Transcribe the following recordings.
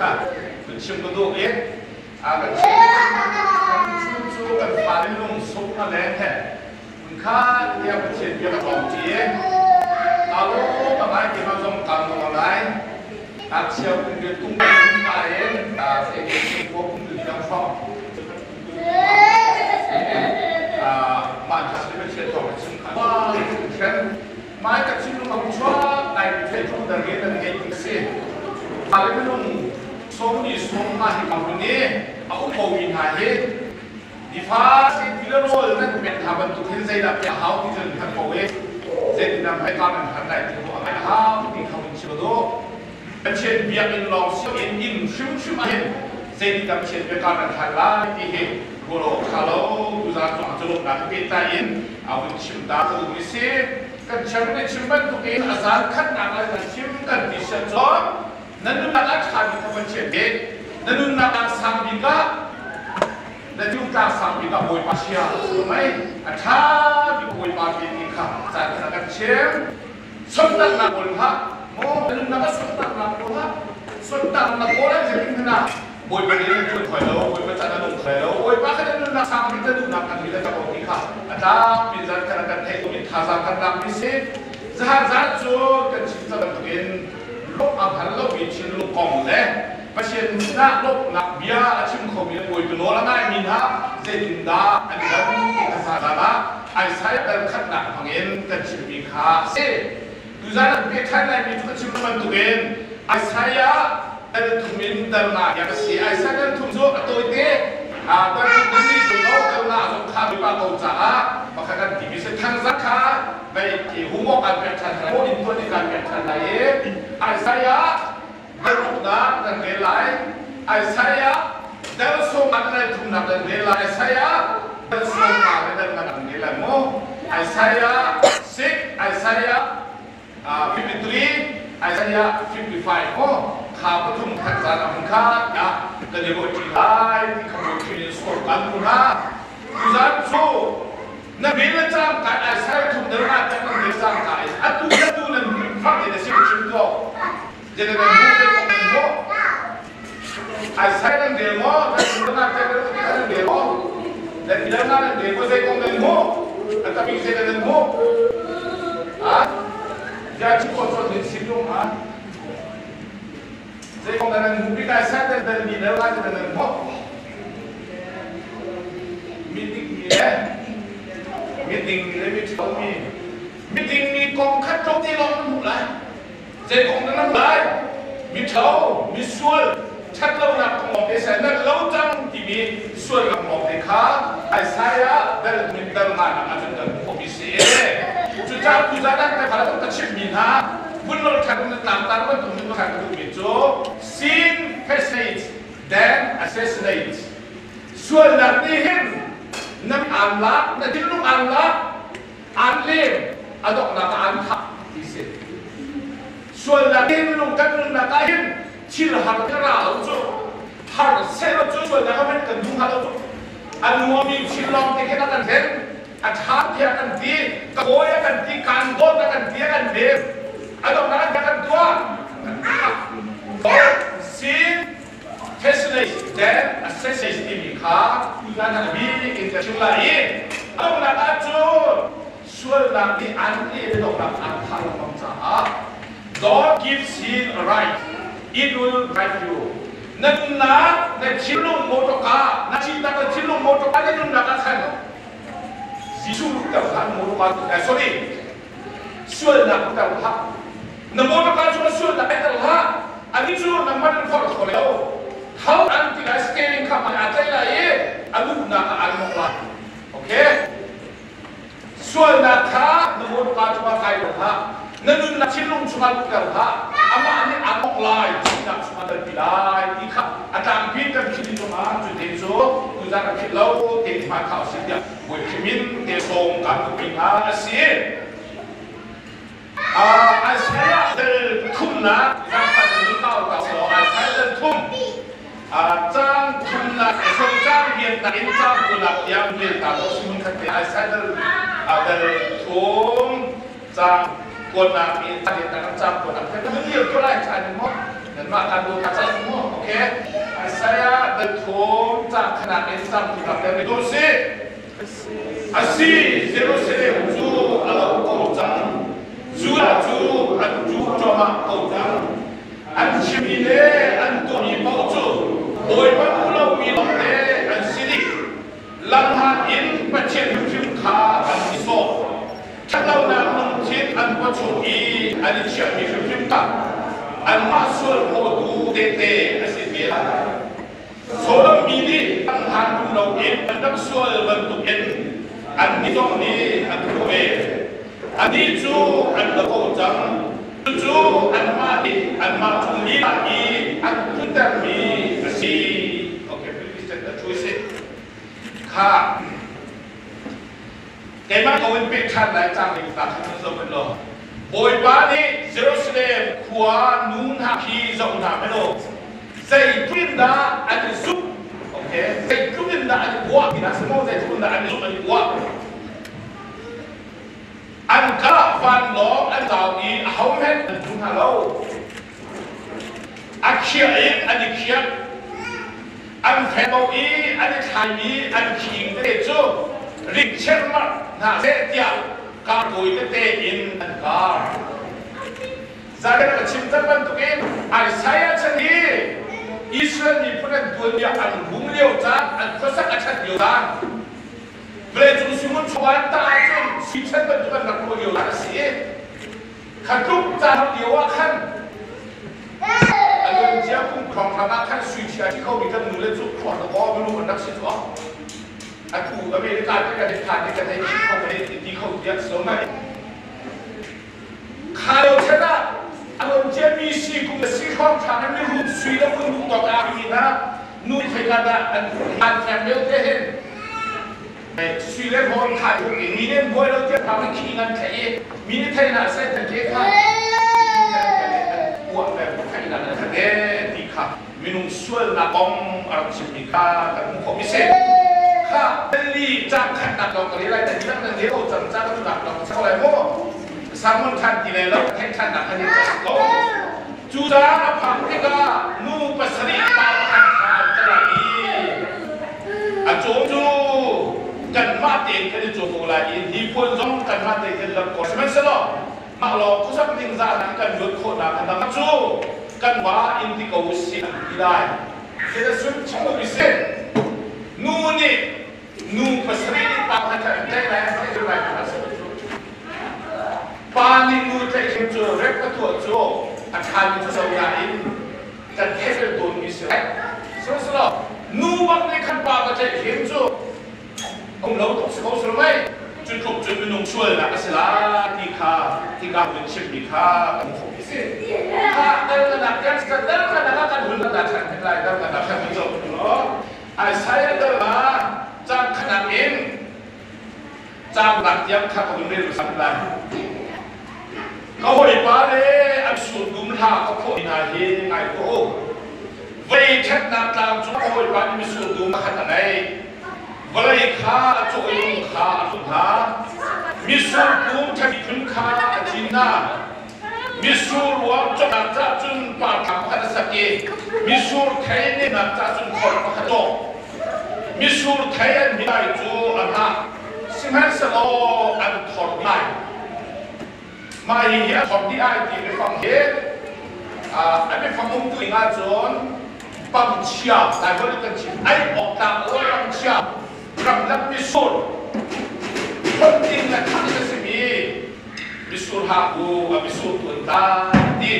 kha kun chim ka duh i kan chim kan chun cu kan fale lung sung a leng he kha tiah Pathian bia ka tlawng ṭi i kaa lawm a ngai ti ma zong kaa nuam a ngai. Ngakchia kum riat kum nga in khua kum tu tiang hrawng mah hna si Pathian thawng ka chim kha hren mai ka chim lung chuak ngai mi thei thong dar nge nan ngei ti si. Fale minung sawm ni sawm hna hi kam ni a um ko mi hna hi Nifa ti le rawl nan pek hna bantuk hin zeidah pek a hau ti cu nan hngalh ko i zeitindah hmaika nan hman lai ti ruah ngai a hau ti kha vun chim u. Pathian biakinn lawng si loin inn hrimhrim ah hin zeitindah Pathian biaka nan hlan lai ti hi ruah awk ṭha lo tuzaan zongah cu lawmhnak he pehtlai in a vun chim ta ka duhmi si. Kan chim nih chim bantukin a zan khatnak le kan chim kan ti sian cun na nunnak a ṭha bik kha Pathian nih na nunnak ah sang bik ah na tluktlang sang bik ah Bawipa chia mei a ṭha bik Bawipa ti ti kha caan kha kan chim. Sontaknak kawl hlah maw, na nunnak ah sontaknak kawl hlah. Sontaknak kawl ah zeitin hmanh ah Bawipa nih nan ṭuan thai lo, Bawipa ca na nung thai lo, Bawipa kha na nunnak sang bik na duhnak kan nih le ka ko ti kha a tlangpi zan kha na kan theih tuk in thazaang kan lakmi si. Zahan zan cu kan chim cang bantukin lawmh a hngal lomi thinlung kong le Pathian sinah lawmhnak bia a chim khomi le Bawipa nawl a ngaimi hna zeitindah an i dan ti kha zan ah Isaiah dal khatnak hmangin kan chimmi kha a si. Tuzan an pek ṭhan laimi cu ka chim bantukin Isaiah dal thum in dal nga tiang a si. Isaiah dal thum cu a tawite dal thum in ni ko dal nga zong kha mipa ko caah pakhat an timi si. Thangzang kha mei humawk an pek ṭhan lai, in tuan in kan pek ṭhan lai i Isaiah daruknak nan rel lai, Isaiah dal sawm an rel thumnak nan rel lai, Isaiah dal sawm nga le dal nga nan rel lai mu. Isaiah 6, Isaiah 53, Isaiah 55 mu. Kha pathum khat zan ah hun kha ya kan i ruah ṭi lai ti kha bawi in sawm kan duh hna. Tuzan cu na bil na cang kai ai sai thum dal nga tak nan bil cang kai atu atu nan fak in a sim chim ko jene nan mu te ko nan mo ai sai nan del mo nan bil nga tak nan del mo nan bil nga nan del mo zai kong nan mo atapi zai nan mo a ja chu ko chon din sim lung ha zai kong nan mu bi kai sai dan dan bi dal nga nan mo Miding mi le miding mi le miṭhalo mi miding mi kong khat tlawmte lawng nan hmuh lai. Zei kong dah nan hmuh lai? Miṭhalo, misual, ṭhatlonak kong lawngte seh nan lo cang timi sualnak lawngte kha Isaiah dal min dal nganak ah cun kan hmuh mi si. Cucaah tuzaan ah kan kha ka chimhmi hna vun lol ṭhan na tlangtar bantuk in ṭhan ka duhmi cu sin passage then assassinate. Sualnak nih hin nan aan lak, na thinlung aan lak, aan lem, a donghnak ah aan thah ti si. Sualnak thinlung kan nunnak ah hin thil har ka ra lo cu. Har seh lo cu sualnak ah kan duh hnga lo cu. A nuami thil lawng te khin a kan hlen, a ṭha tiah kan ti, ka kawi a kan ti, kaan dawt a kan ti, a kan lem. A donghnak ah kan tuah. Kan tuah. Sin Fascinate then assassinate timi kha tuzan ah bik in ka chim lai i a donghnak ahcun sualnak nih an ti i donghnak an thah lengmang caah Don't give sin a right, it will drive you. Na nunnak, na thinlung motorka, na thihnak na thinlung motorka na nunnak ah khan Jesuh luhter hlah motorka sorry sualnak luhter hlah. Na motorka cu na sualnak ai tel hlah. Ani cu nangmah nan forh kho lo. Tho an ti lai steering kha hmai aa tlaih lai i a duhnak ah aan mawngh lai. Okay? Sualnak kha na motorka cungah kai lo hlah. Na nunnak thinlung chungah luhter hlah. Amah nih aan mawngh lai, thihnak chungah kalpi lai ti kha a tlangpi kan philh cungah cu te cu tuzan a philh lo te hmai kha a si tiah Bawi min te sawm kan duhmi hna a si. Isaiah dal thumnak zangfak in kau ta selaw Isaiah dal thum cang thumnak sorry cang riatnak in cang kunak tiang rel ta ko si mun khat te Isaiah dal dal thum cang kuatnak in cang riatnak in cang kuatnak kan hun lio ko lai chan in mo. Nanmah kan bu kha cang mu. Okay. Isaiah biathum cang khanak in cang tu rak kan tu si. Asi Jerusalem cu a lo ko cang. Judah cu an cu cuahmah ko cang. An chimmi le an tuahmi paoh cu Bawipa duh lomi lawngte an si dih. Lamhlat in Pathian hrimhrim kha an i sawh. Ṭhatlonak lungthin an pawchung i an i chiahmi hrimhrim kha anmah sual phawtu tehte a si ve lai. Sodom mi nih an hlan duh loin an rak sual bantukin annih zong nih an tuah ve. Anih cu an lo ko cang. Cucu anmah nih anmah cung lila i an tluntermi a si. Okay, please stand the choice. Kha Keimah ko in pek ṭhan lai cang ding hna kha nan zoh hmanh law Bawipa nih Jerusalem khua nu hna khi zoh hna hmanh u, zeitluk in dah an i zumh, okay, zeitluk in dah an i uah ti hna si maw, zeitluk in dah an i zumh an i uah. An kah vanlawng an zau i ahohmanh an hmu hna lo. A khiah in an i khiah. An femo i an i thlaimi an khing tete cu rik cherhmarh hna seh tiah karkawi tete in an kar. Zarek a chim cang bantukin Isaiah chan hi Israel miphun an tuanbia an hung lio caan, an khuasak a ṭhat lio caan, vawleicung simun chawvan tah ahcun sui chan bantuk an rak ruah lio caan a si i Kha tluk caan lio ah khan a luancia kum hrawnghrang ah khan sui chia thi khomi kan nule cu khuang na kaw mirum an rak si cu atu America te kan i phan i kan hei thi kho hei ti kho tiah so mai kha lio chan ah a luancia mi si kum si hrawnghrang in mirum sui le hun duh tawk ah mi hna nu thei ah an han theng lio te hin Sui le rawn kha tuk i mi nih buai lo tiah thang in khi ngan thlaih i mi nih thei hna seh than ke kha uah le thei na kha te ti kha minung sualnak kong a rak chimmi kha kan hmuh khawh mi si kha li cang khatnak lawng ka rel lai nan dihlak nan rel ko cang ca ka tunak lawng ka chak lai mu sermon than ti lai lo theih thannak kha ni ko cu caah a phak tikah nu pasarih pa pakhat kha an ka lai i A cawm cu kanmah tein kan i cawm ko lai i hnipuan zong kanmah tein kan lamh ko. Sihmanhsehlaw mah lawng khuasak ningzah in kan luat khawhnak a dang cu kan va in ti ko usih an ti lai. Zeidah sun chim u sih. Nu nih nu pasarih nih pa kha an tlaih lai an tlaih lai kha a si. Pa nih nu tlaihhrem cu rep ka tuah cu a ṭhami cu zo nain kan theih tawnmi si lai. Sihmanhsehlaw nu bak nih khan pa va tlaih him cu um lo tuk si ko si lo mei cu tluk cun minung sualnak a si lai ti kha hika hun chimmi kha kan hmuh hi si. Kha dal ka nak tiang kan dal ka nak ah kan hun la than hin lai dal ka nak kan hun zoh law Isaiah dal ah cang khanak in cang nak tiang kha ka hun rel hmasat lai. Ka hawipa le an surdum hla ka khawh hna hi ngai tuah u. Vawlei ṭhatnak tlang cu ka hawipa nih misurdum pakhat a ngei. Vawlei kha a cawh i lung kha a hluh hna. Misur kung ṭha phun kha a cin hna. Misur ruang cawknak caah cun partlang pakhat a sak i misur thei nehnak caah cun khor pakhat a cawh. Misur thei an hmih lai cu a hngah, sihmanhsehlaw an thor dih lai. Mah hihi a thor dih ai ti biafang hi a biafang umtu ning ahcun pangchia Laiholh in kan chim ai awk tlak lo pangchia ramlak misur phonting le thak a simi misur haku a misur tu an tlai ti.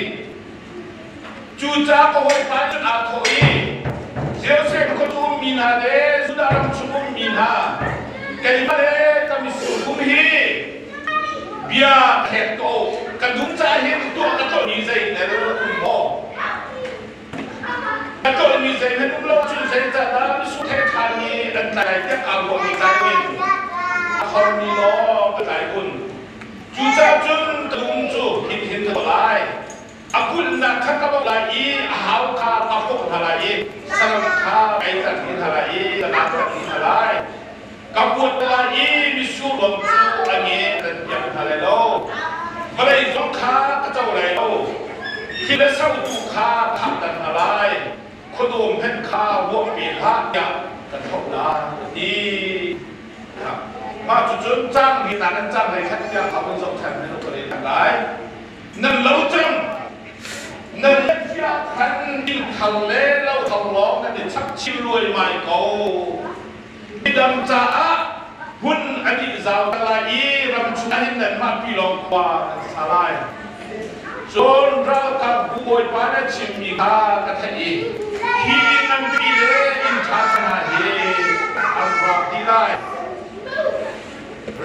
Cucaah ka hawipa cun aa thawh i, Jerusalem khuatu ummi hna le Judah ram chung ummi hna, keimah le ka misurhum hi bia ka hlek tuah u. Ka dum caah hin tuah ka tuahmi zeitel um maw? Ka tuahmi zeihmanh um lo cun zeicahdah misur thei ṭhami an tlai lai tiah kaa ruahmi tlai in a hormi lawng ka tlai kun. Cucaah cun ka dum cu hinhin ka tuah lai. A kulhnak kha ka bawmh lai i a hau kha ka hrawh hna lai i saram kha ka ei ter hna lai i ka lak ter hna lai. Ka kuat hna lai i mitsur ruam cu a nge nan piak hna lai lo. Vawlei zong kha ka co lai lo. Thil a sotu kha thahter hna lai, khuadawm hmenh kha ruah pe hlah tiah ka thlauh lai, a ti. Mah cucun cang hi nan cang hlei khat tiah kha vun zoh ṭhan nan ka rel lai. Nan lo cang. Nan fiah khan inn thar le lo thar lawng nan i chap chin luaimai ko. Midang caah hun an i zau lai i ram chung ahhin nanmah pi lawng khua nan sa lai. Cun ralkapbu bawipa na chimmi kha ka theih i hi inn nganpi le inn ṭha hna hi an rawk dih lai.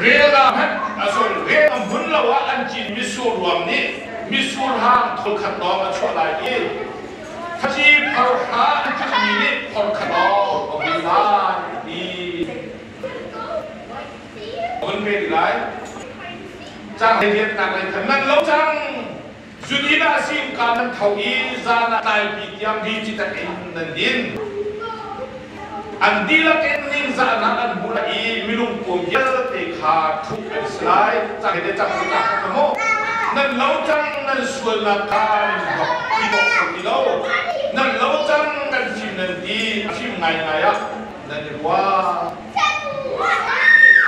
Rel ah hmanh a sorry rel a hmun lo ah an cin mitsur ruang nih mitsur hang thol khat lawng a chuah lai i thaci phor hra an tlakmi nih phor khat lawng a vui lai ti vun pe lai. Cang he riannak lei khan nan lo cang. Zudin ah sim ka nan tho i zan ah tlaipi tiang ri ci tak in nan din. An dihlak in ningzahnak an hmu lai i minung pawl vialte kha ṭhup an si lai. Cang he cang cu ka maw? Nan lo cang nan sualnak kha nan bawk ti bawk kho ti lo. Nan lo cang kan fim nan ti a fim ngaingai ah nan i ruah.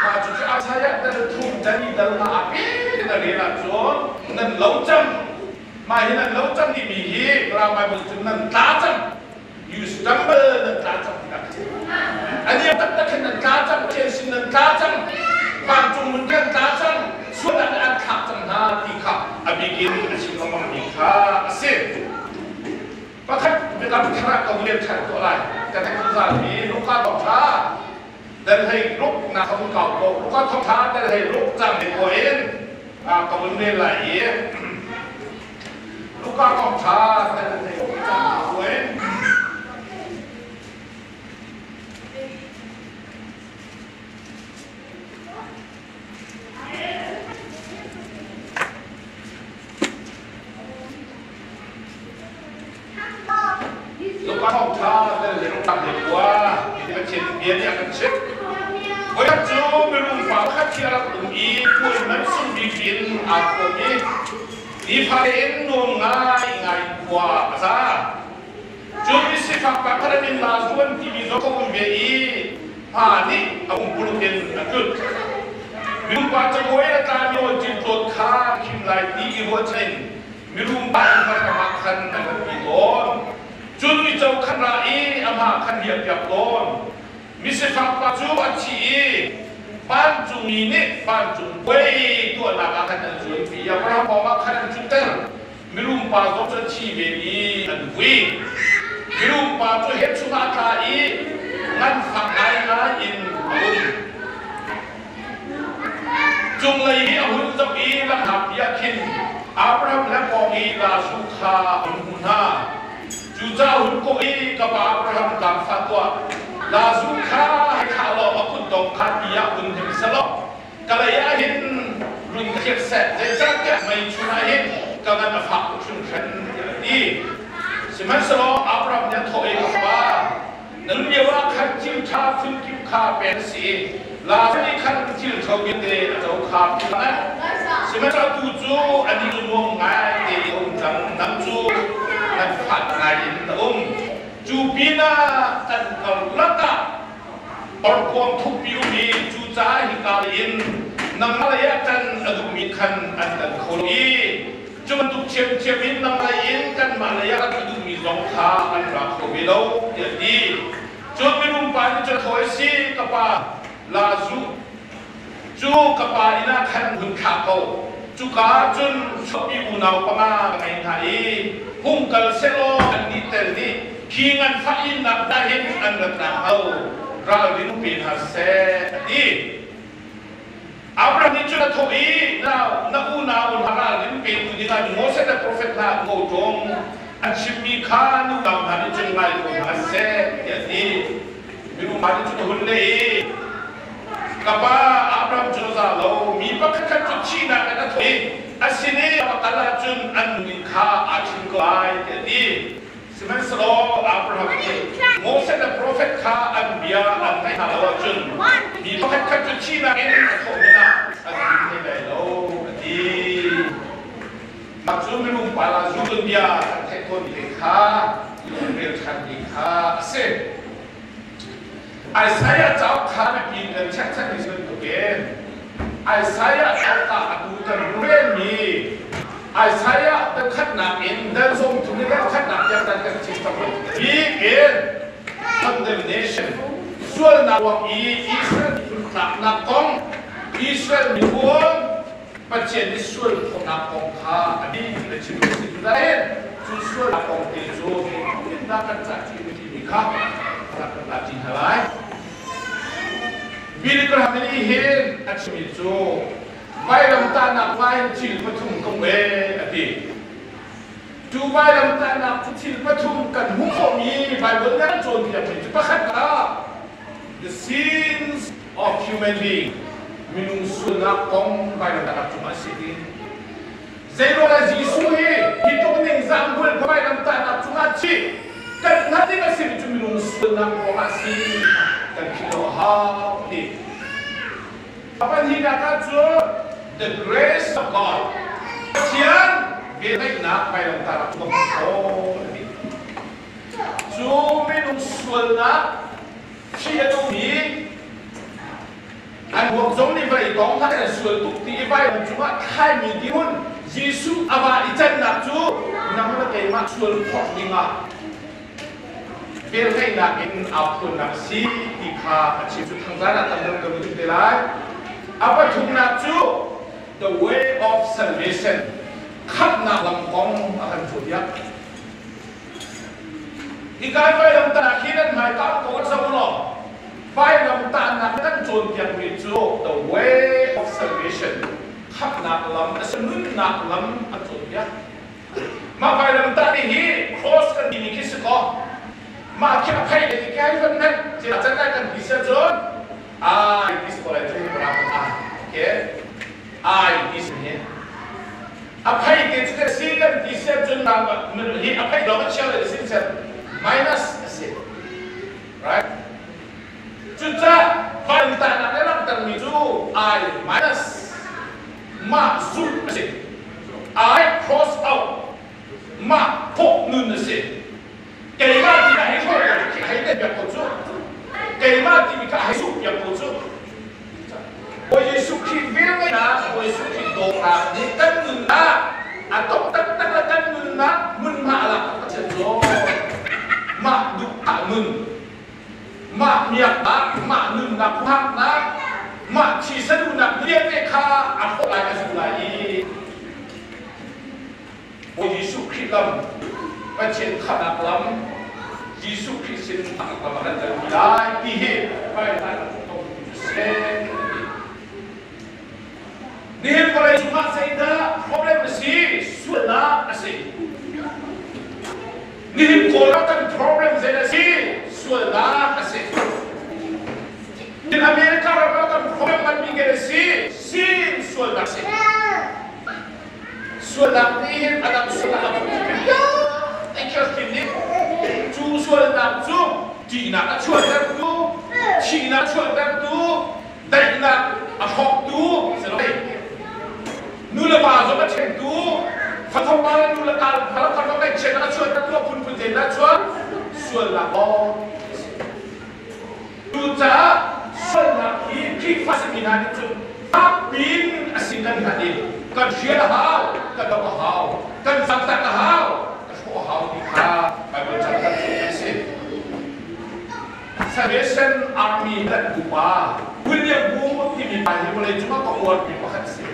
Mah cucu Isaiah dal thum dan i dal hna a pe na rel ahcun nan lo cang. Mah hi nan lo cang timi hi Mirang Bible cun nan tla cang. You stumble nan tla cang ti a si. A niam taktak hin nan tla cang, Pathian sin nan tla cang, vancung mun nan tla cang, sualnak nih an thlak cang hna ti kha a bik in a chim lengmangmi kha a si. Pakhat biakam thar ah ka vun ṭhan tuah lai. Ka theih zungzal mi Luka thawngṭha dal hlei ruk na ka vun kau ko. Luka thawngṭha dal hlei ruk cang le ko in ka vun rel lai i Luka thawngṭha dal hlei ruk cang le ko in Luka thawngṭha dal le ruk cang le kua ti Pathian bia nih a kan chimh. Voikhat cu mirum pa pakhat hi a rak um i puai man sung bik in aa thuam i nifate in nuam ngaingai in khua a sa. Cu misifak pa kha min Lazu an timi zong a um ve i hma nih a pumpuluk in a tlut. Mirum pa cabuai a tlami rawl ṭintlawt kha khim lai ti i ruahchan in mirum pa inn hmakam ah khan an ratpi tawn. Cun uico khan ra i amah khan riahpiak tawn. Misifak pa cu a thi i vancungmi nih vancung puai tuahnak ah khan an zuanpi i Abraham pawngah khan an ṭhutter. Mirum pa zong cu a thi ve i an vui. Mirum pa cu het chungah a tla i nganfak ngaingai in a um. Cunglei i a hun zoh i lamhlatpi ah khin Abraham le pawng i Lazu kha a hun hmuh hna. Cucaah a hun kawh i, Ka pa Abraham, zaangfah tuah. Lazu kha hei thlah law a kutdong kha ti ah hun hnim selaw ka lei ah hin run khiak seh, zeicahtiah mei chungah hin ka ngan a fak tuk hringhran, tiah a ti. Sihmanhsehlaw Abraham nih a thawh i, Ka pa, na nun lioah khan thil ṭha phunkip kha pek a si i Lazarus nih khan thil ṭha vialte a co kha philh hlah. Sihmanhsehlaw tu cu anih cu nuam ngaite i a um cang, nang cu nganfah ngai in na um. Cu pinah kan karlak ah Horkuang thukpi um i cucaah hika in nangmah lei ah ṭan a duhmi khan an kan kho lo i cu bantuk ṭhiamṭhiam in nang lei in kanmah lei ah rat a duhmi zong kha an ra kho ve lo, tiah a ti. Cun mirum pa nih cun thaw i si, ka pa, Lazu cu ka pa inn ah khan hun thlah ko. Cuka ah cun chuahpi unau panga ka ngei hna i hung kal sehlaw annih tel nih hi nganfah innak hna hin an rat nakhnga ralrin pe hna seh, a ti. Abraham nih cun a thawh i, Na unau hna ralrin petu dingah Moses le profet hna an ko ṭung. An chimmi kha na unau hna nih cun ngai ko hna seh, tiah a ti. Minung pa nih cun a hun leh i, Ka pa Abraham cu za lo, mi pakhatkhat cu thihnak in a thawh i a sin i a va kal ahcun an nunin kha aa ṭhim ko lai, tiah a ti. Sihmanhsehlaw Abraham nih Moses le profet kha an bia an ngaih hna lo ahcun mi pakhatkhat cu thihnak in a thawh hmanh ah an ṭhim hlei lai lo, a ti. Mah cu mirum pa la zu tuanbia. tawn te kha rel ṭhan ti kha a si. Isaiah cauk kha biapi in kan check cangmi bantukin Isaiah cauk ah atu kan relmi Isaiah dal khatnak in dal sawm thum le dal khatnak tiang dan kan chim cang bik in condemnation, sualnak ruang i Israel miphun tlaknak kong, Israel miphun Pathian nih sual khawhnak kong kha a dih ti a chim a si. Nain cu sualnak kong te cu zeitindah kan cah timi kha rak kan la ṭi hna lai. Billy Graham nih hin a chimmi cu vailamtahnak vain thil pathum ka hmu ee a ti. Cu vailamtahnak cu thil pathum kan hmuh khawhmi Baibal nih a kan cawnpiakmi cu pakhat ah the sins of human being, minung sualnak kong vailamtahnak cungah a si ti. Zeiruangah Jesuh hi hi tluk ningzah hmual vailamtahnak cungah thih kan hngalh ding a simi cu minung sualnak ruangah a si kan philh lo a hau ti. A pahnihnak ah cun the grace of God, Pathian velngeihnak vailamtahnak cungah hmuh khawh a ti. Cu minung sualnak Thih a duhmi an ruak zong nih vawlei tawng hlah an sual tuk ti i vailam cungah thlaimi dirhmun Jesuh a va i cannak cu nang le keimah sual phorh dingah velngeihnak in aa phuannak a si ti kha a chim. Cu thangzan ah tam deuh kan chim te lai. A pathumnak cu the way of salvation, khamhnak lam kong a kan cawnpiak. Hika vailamtahnak hi nan hmaika ko kan zoh u law vailamtahnak kan cawnpiakmi cu the way of salvation, khamhnak lam a si, nunnak lam an cawnpiak. Mah vailamtah nih hi cross kan timi khi si kaw mah khi a phei le ti kai van hmanh can lai kan ti sia cun ai ti si ko lai cu ram ai, okay, ai ti si hi a phei te cu kan si kan ti sian cun hi a phei dawng a chia le sin sian minus a si, right? Cucaah vantahnak le langhtermi cu I minus mah zulh a si, I cross out mah thawh nun a si. Keimah ti ka hei hrawh ko, hei te piak ko cu, keimah timi kha hei suh piak ko cu. Bawi Jesuh Khrih velngeihnak, Bawi Jesuh Khrih dawtnak nih kan nunnak a tawk taktak le kan nunnak hmunhma a lak taktak si cu mah duhthah nun, mah miaknak, mah nunnak huhaknak, mah thisa duhnak vialte kha a hrawh lai, a zuh lai i Bawi Jesuh Khrih lam, Pathian khamhnak lam, Jesuh Khrih sin lam a kan kalpi lai ti hi Bible ah kan cu si. Nihin vawlei cungah zeidah problem a si? Sualnak a si. Nihin Kawl ah kan problem zei a si? Sualnak a si. Nihin America ram ah kan problem nganmi ke a si? Sin sualnak a si. Sualnak nih hin a dang sualnak a phunphun vialte Kirkin nih cu sualnak cu ṭihnak a chuahtertu, thihnak a chuahtertu, daihnak a hrawktu si lo. Nu le pa zong a ṭhentu, fathawpa le nu le kal kar ngaihchiatnak a chuahtertu a phunphun zeidah a chuak? Sualnak lawng a si. Cucaah sualnak hi Khrihfa simi hna nih cun fakpin a si kan hngalh i kan hrial a hau, kan doh a hau, kan zamtak a hau, ka hrawh a hau ti kha Baibal cang kan zumh a si. Salvation Army dan pupa William Booth timi pa hi vawlei cungah ka uarmi pakhat a si.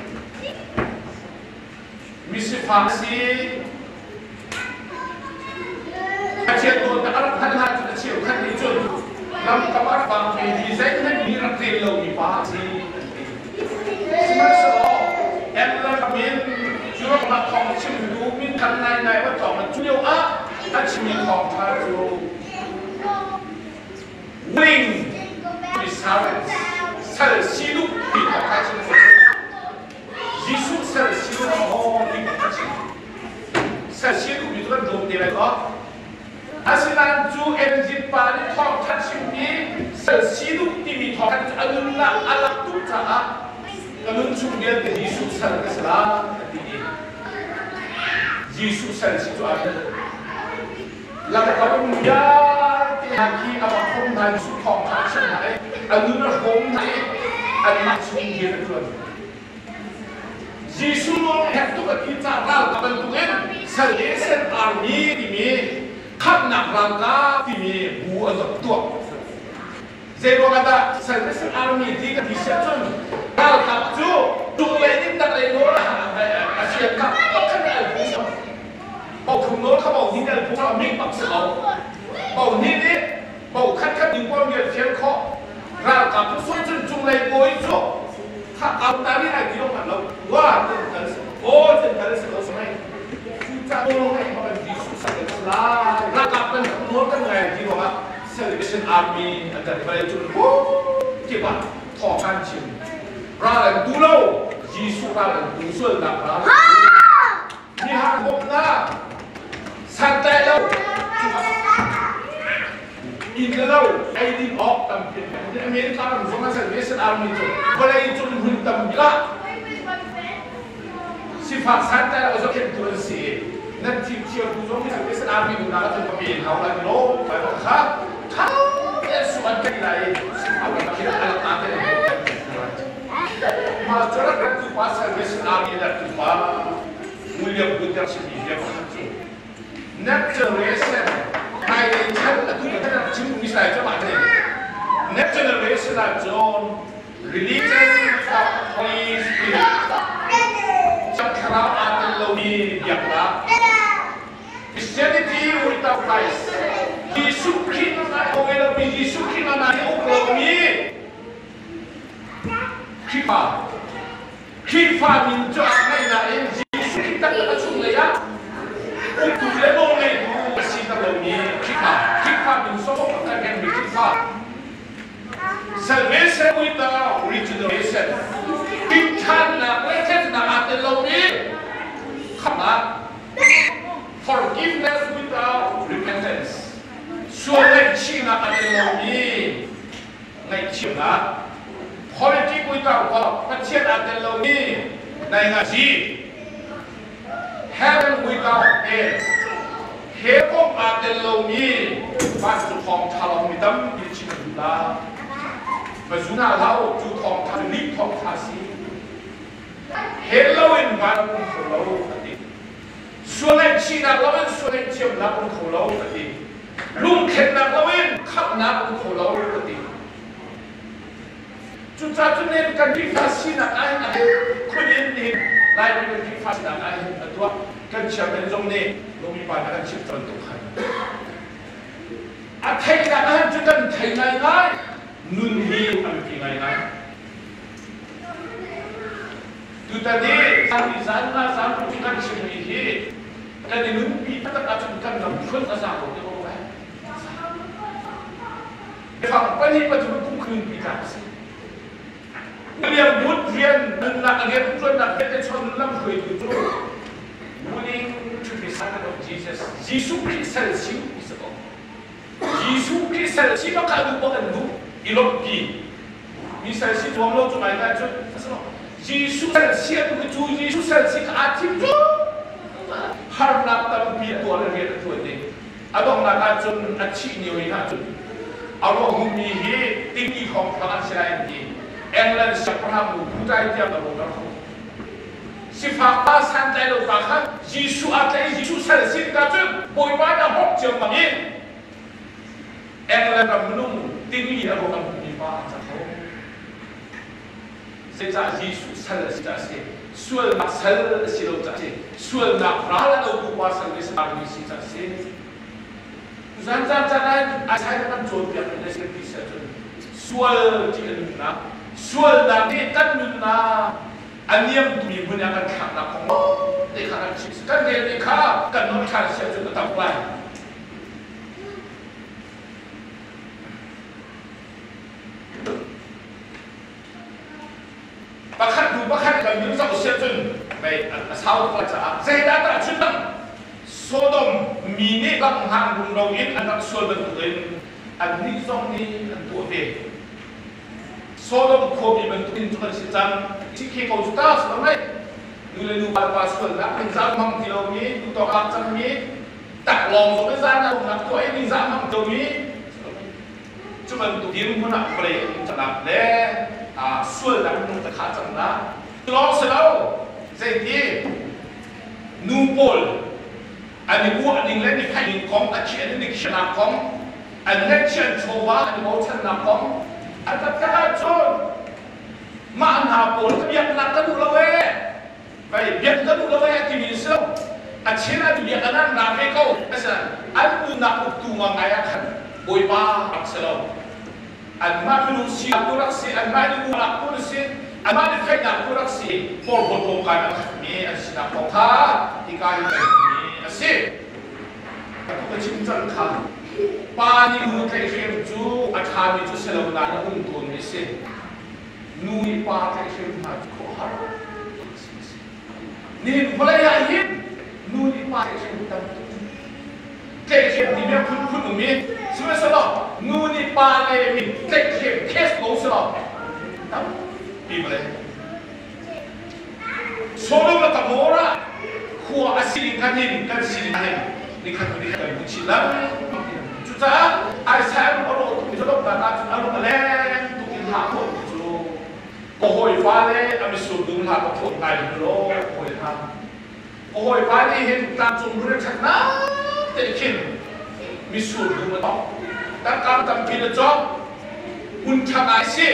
Misifak si Pathian dawtnak a rak hngalh hna cun a cheukhat nih cun lamkam a rak vangmi hi zeihmanh mi rak rel lomi pa a si an ti. Sihmanhsehlaw England ram in Europe ah thawng a chimtu minthang ngaingai va tlawng an cu lio ah a chimmi thawngṭha cu willing to be servants, sal si duh ti kha chim. Jesuh sersiam maw ti a chim. Sersiam duhmi cu kan dawm te lai maw? Asinain cu engine pa nih thawngṭha chimmi sersi duh timi thawngṭha cu a nunnak a lak tuk caah ka nun chung vialte Jesuh sal ka si lai a ti i Jesuh sal si cu aa tel. Lamkam vialte hna khi a va khom hna i Jesuh thawngṭha a chimh hna i a nun a hrawm hna i anmah chung rian a ṭuan. Jesuh nawl a herh tuk a ti caah ralkap bantukin Salvation Army timi khamhnak ralkap timi bu an rak tuah. Zeiruang ah dah Salvation Army ti kan ti siah cun ralkap cu cunglei nih tanglei nawl a fial kha pakhat nih al phu Bothum nawl kha bo hnih al phu a mik bak si ko. Bo hnih nih bo khat khat ning pawl rian fial khawh. Ralkap cu suai cun cunglei bawi cu kha au ta ri ai ti lo hman lo. Wa tin kal si ko tin kal si ko samai. Cucaah nawl ngaih bak in Jesuh sak in lai. Ralkap kan nawl kan ngai ti ruangah Salvation Army an kan vawlei cung kip ah thawng an chim. Ral an tu lo, Jesuh ral an tu sualnak ral. Nihar bawmhnak santlai lo inn le lo ei din awk tampi America ram zong ah Salvation Army cu vawlei cung hmun tampi ah sifak santlai lo zohkhenhtu an si i nan thim thiamtu zong hi Salvation Army duhnak ahcun pape in hau lai lo kha tha tein su an kan lai i sifak khi a lak te mah cu rak tu pa Salvation Army rak tu pa William Luther chimmi bia pakhat cu Next generation hmailei chan atu kan rak chim mi sai cu mah next generation ah cun religion without Holy Spirit thlarau aa tel lomi biaknak Christianity without Christ Jesuh Khrih na ngai lomi Jesuh Khrih na nai uk lomi Khrihfa Khrihfa min cu aa ngeih nain Jesuh Khrih taktak a chunglei ah uktu le nawlngeitu a si ter lomi Khrihfa Khrihfa min sawh a kan herhmi Khrihfa Salvation without regeneration Ṭhannak le tlennak aa tel lomi khamhnak Forgiveness without repentance Sual ngaihchihnak aa tel lomi ngaihchiatnak Politic without God Pathian aa tel lomi nai ngazi Heaven without hell Hell kong aa tel lomi vancung thawngṭha lo mi tampi chim an duh la va zu hna hlah u cu thawngṭha cu lih thawngṭha si Hell loin van um kho lo a ti Sual ngaihchihnak loin sual ngaihthiamnak um kho lo a ti Lungthlennak loin khamhnak um kho lo a ti. Cucaah cun nen kan Khrihfa sinak ah hin a khun in nihin Laimi kan Khrihfa sinak ah hin a tuah kan chairman zong nih Romi pa hna kan chimh bantuk khan a theihnak ah hin cu kan thei ngaingai nun hi a biapi ngaingai. Tutan i zan nga zan kan chimmi hi kan i nunpi taktak ahcun kan ram phun a za ko ti ko lai. Biafang pahnih pathum kum nunpi tlak a si. William Booth rian nunnak a rian ṭuannak vialte chon lam hruaitu cu willing to be servant of Jesus Jesuh Khrih sal si ti si ko. Jesuh Khrih sal si bak kha duh bak an duh i lawmhpi. Mi sal si zuam lo cu ngai ngai cun a si lo. Jesuh sal si a duh i cu Jesuh sal si kha aa thim cu harnak tampi a tuar i rian a ṭuan i a donghnak ah cun a thih ni oi ah cun a ruahhummi hi timi thawngthang an si lai an ti. England siangpahrang nu Putai tiang a rawkter kho. Sifak pa santlai lo pa kha Jesuh aa tlaih i Jesuh sal a si tikah cun Bawipa nih a bawmh ciammam i England ram minung timi a ruak an hmuhmi pa an cang kho. Zeicah Jesuh sal a si caah a si. Sualnak sal a si lo caah a si. Sualnak ral a dotu pa sal le sarmi si caah a si. Zan caan caan ah Isaiah kan cawnpiak mi le ti si ahcun sual ti a nunnak sualnak nih kan nunnak a niamtumi hmun ah kan thlaknak kong te kha kan chim kan rel mi kha kan nawl ṭhan si ahcun a tam lai. Pakhat hnu pakhat kan nun zoh si ahcun mei a sau tuk lai caah zeidah dah chim dang Sodom mi nih lamhlang rumro in an rak sual bantukin annih zong nih an tuah ve. Sodom khuami bantukin cu kan si cang. Khi ko cu ta si lo mei. Nu le nu pa le pa sualnak ningzah hmang ti lomi, duhtawk ah cangmi. Taklawng zong i zan ah umnak tuah i ningzah hmang lomi cu bantuk dirhmun ah vawlei um cangnak le sualnak minung ka thah cangnak lawng si lo. Zeiti nu pawl an i uah ning le ni phaih ning kong, a chi an i khiahnak kong, an ngeihchiah, an chawva an i bochannak kong an taktak ahcun mah hna pawl ka biaknak ka duh lo ee, vai biak ka duh lo ee a timi si lo. A chin an biak an an ra ve ko. Asinain an unnak uktu ngai ah khan Bawipa rak si lo. Anmah minung sinak tu rak si, anmah nih uahnak tu na si, anmah nih theihnak tu rak si, porhlawt lawmkai a khatmi an sinak kong kha hika hin kan hmuhmi a si. Atu ka chim cang kha, pa nih nu tlaihhrem cu a ṭhami cu si lo nain a um tawnmi a si. Nu nih pa tlaihhrem hna cu khuaruahhar tuk a si. Nihin vawlei ah hin nu nih pa tlaihhrem tam tuk. Tlaihhrem timi a phunphun um i sihmanhsehlaw nu nih pa le min tlaihhrem case ko selaw tampi vawlei. Sodom le Gomorrah khua a sining khan hin kan sining hin nikhat hnu nikhat kan hmu chin lengmang. Cucaah Isaiah a rawh tukmi cu donghnak ah cun a lung a leng tuk in hlah khawh ti cu ka hawipa le a mitsur dum hlah ka phawt ngai hnu law hawi hna. Ka hawipa nih hin tlangcung rul ṭhatnak te khin mitsur dum a tawk. Tangka tampi na cawk. Hmun ṭha ngai si.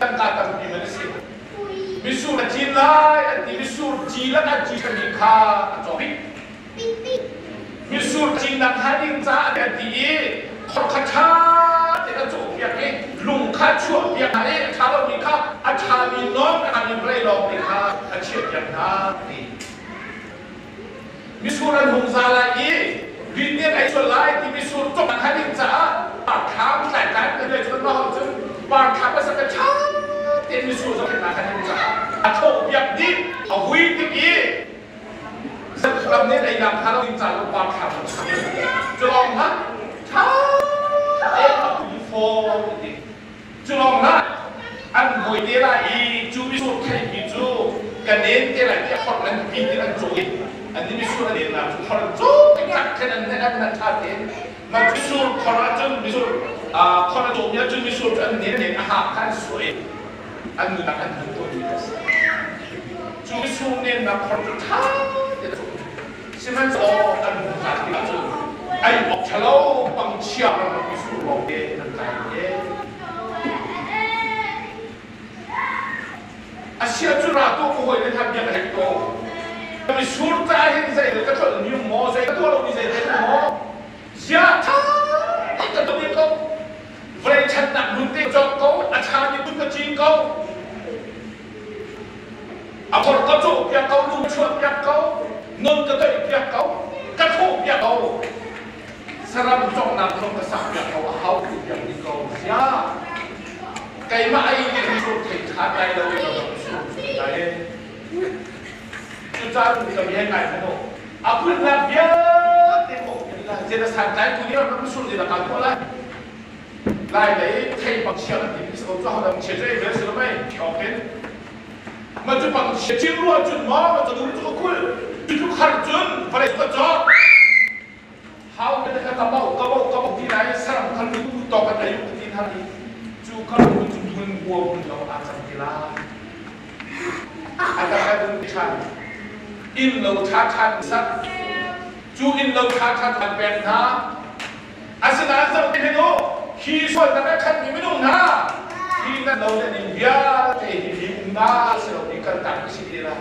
Tangka tampi man a si. Mitsur a cin lai an ti. Mitsur ci lak an ci ṭhami kha a cawk rih. Mitsur cinnak hnga ding caah an ti i khor kha ṭha tein a cawhpiak i lung kha a chuahpiak hna i a ṭha lomi kha a ṭhami nawn a ṭhami vawlei lawngte kha a chiahpiak hna a ti. Mitsur an hung za lai i rin nih an ei sual lai ti mitsur cawk hnga ding caah parthlam tlaitlai kan lei cun mah cun parthlam a sak ṭha tein mitsur zohkhenhnak hnga ding caah a thawhpiak dih a hui tik i Ram nih einak hnga lo ding ca lo pa thla mu cu lawng hlah tha te a um fawn ti cu lawng hlah an hoi te lai i cu misur theipi cu ka nen te lai tiah khor an pi ti an caw i an ni misur a nen nak cu khor an caw ngak khan an an an tha te ma misur khor ahcun misur khor a cawmi ahcun misur cu an nen nen a hak kha an suah i an nunak an hman tawnmi a si. Cu misur nennak khor cu ṭha tein a cawh. Sihmanhsehlaw an hung tlak tikah cun ei awk ṭhalo pangchia ramlak misur lawngte an tlai te. A sia cu ra tuah ka hawi le hna bia ka hek ko. Misur caah hin zei ka tlolh mi um maw, zei ka tuah lomi zei um maw? Zia ṭha tein ka tuah ko. Vawlei ṭhatnak hmun te cawk ko, a ṭhami phun ka cing ko. A kor ka cawh piak ko, lu ka chuah piak ko, non ka toih piak ko, ka thawh piak ko. Saram cawknak zong ka sak piak ko, a hau tu piak ding ko. Sia, keimah ei ding cu thei ṭha lai lo i ka rak sur lai. Cucaah ka bia ngai hmanh u. A kulhnak vialte maw zei na santlai tu nih ram sur ti na kal khawh lai. Lai lei thei bang chia kan ti mi si ko cu hodang chia cu ei ve si lo mei awk in. Ma cu bang chia cin rua cun maw ma cu dum cu ka kul cu tluk har cun vawlei cu ka cawk. Hau me ka ka bau ka bau ka bau ti lai saram khal lu tu tawk an ayu ti hna ni cu ka lu cu hmun bua hmun lo aa cang ti lai. A ka ka dum ṭhan. Inn lo ṭha ṭhan sak. Cu inn lo ṭha ṭhan an pek hna. Asinain zoh ti hen u, hi sualnak a khatmi minung hna, hi nan lo le ning vialte hi mi umnak si lo mi kaltak a si te lai.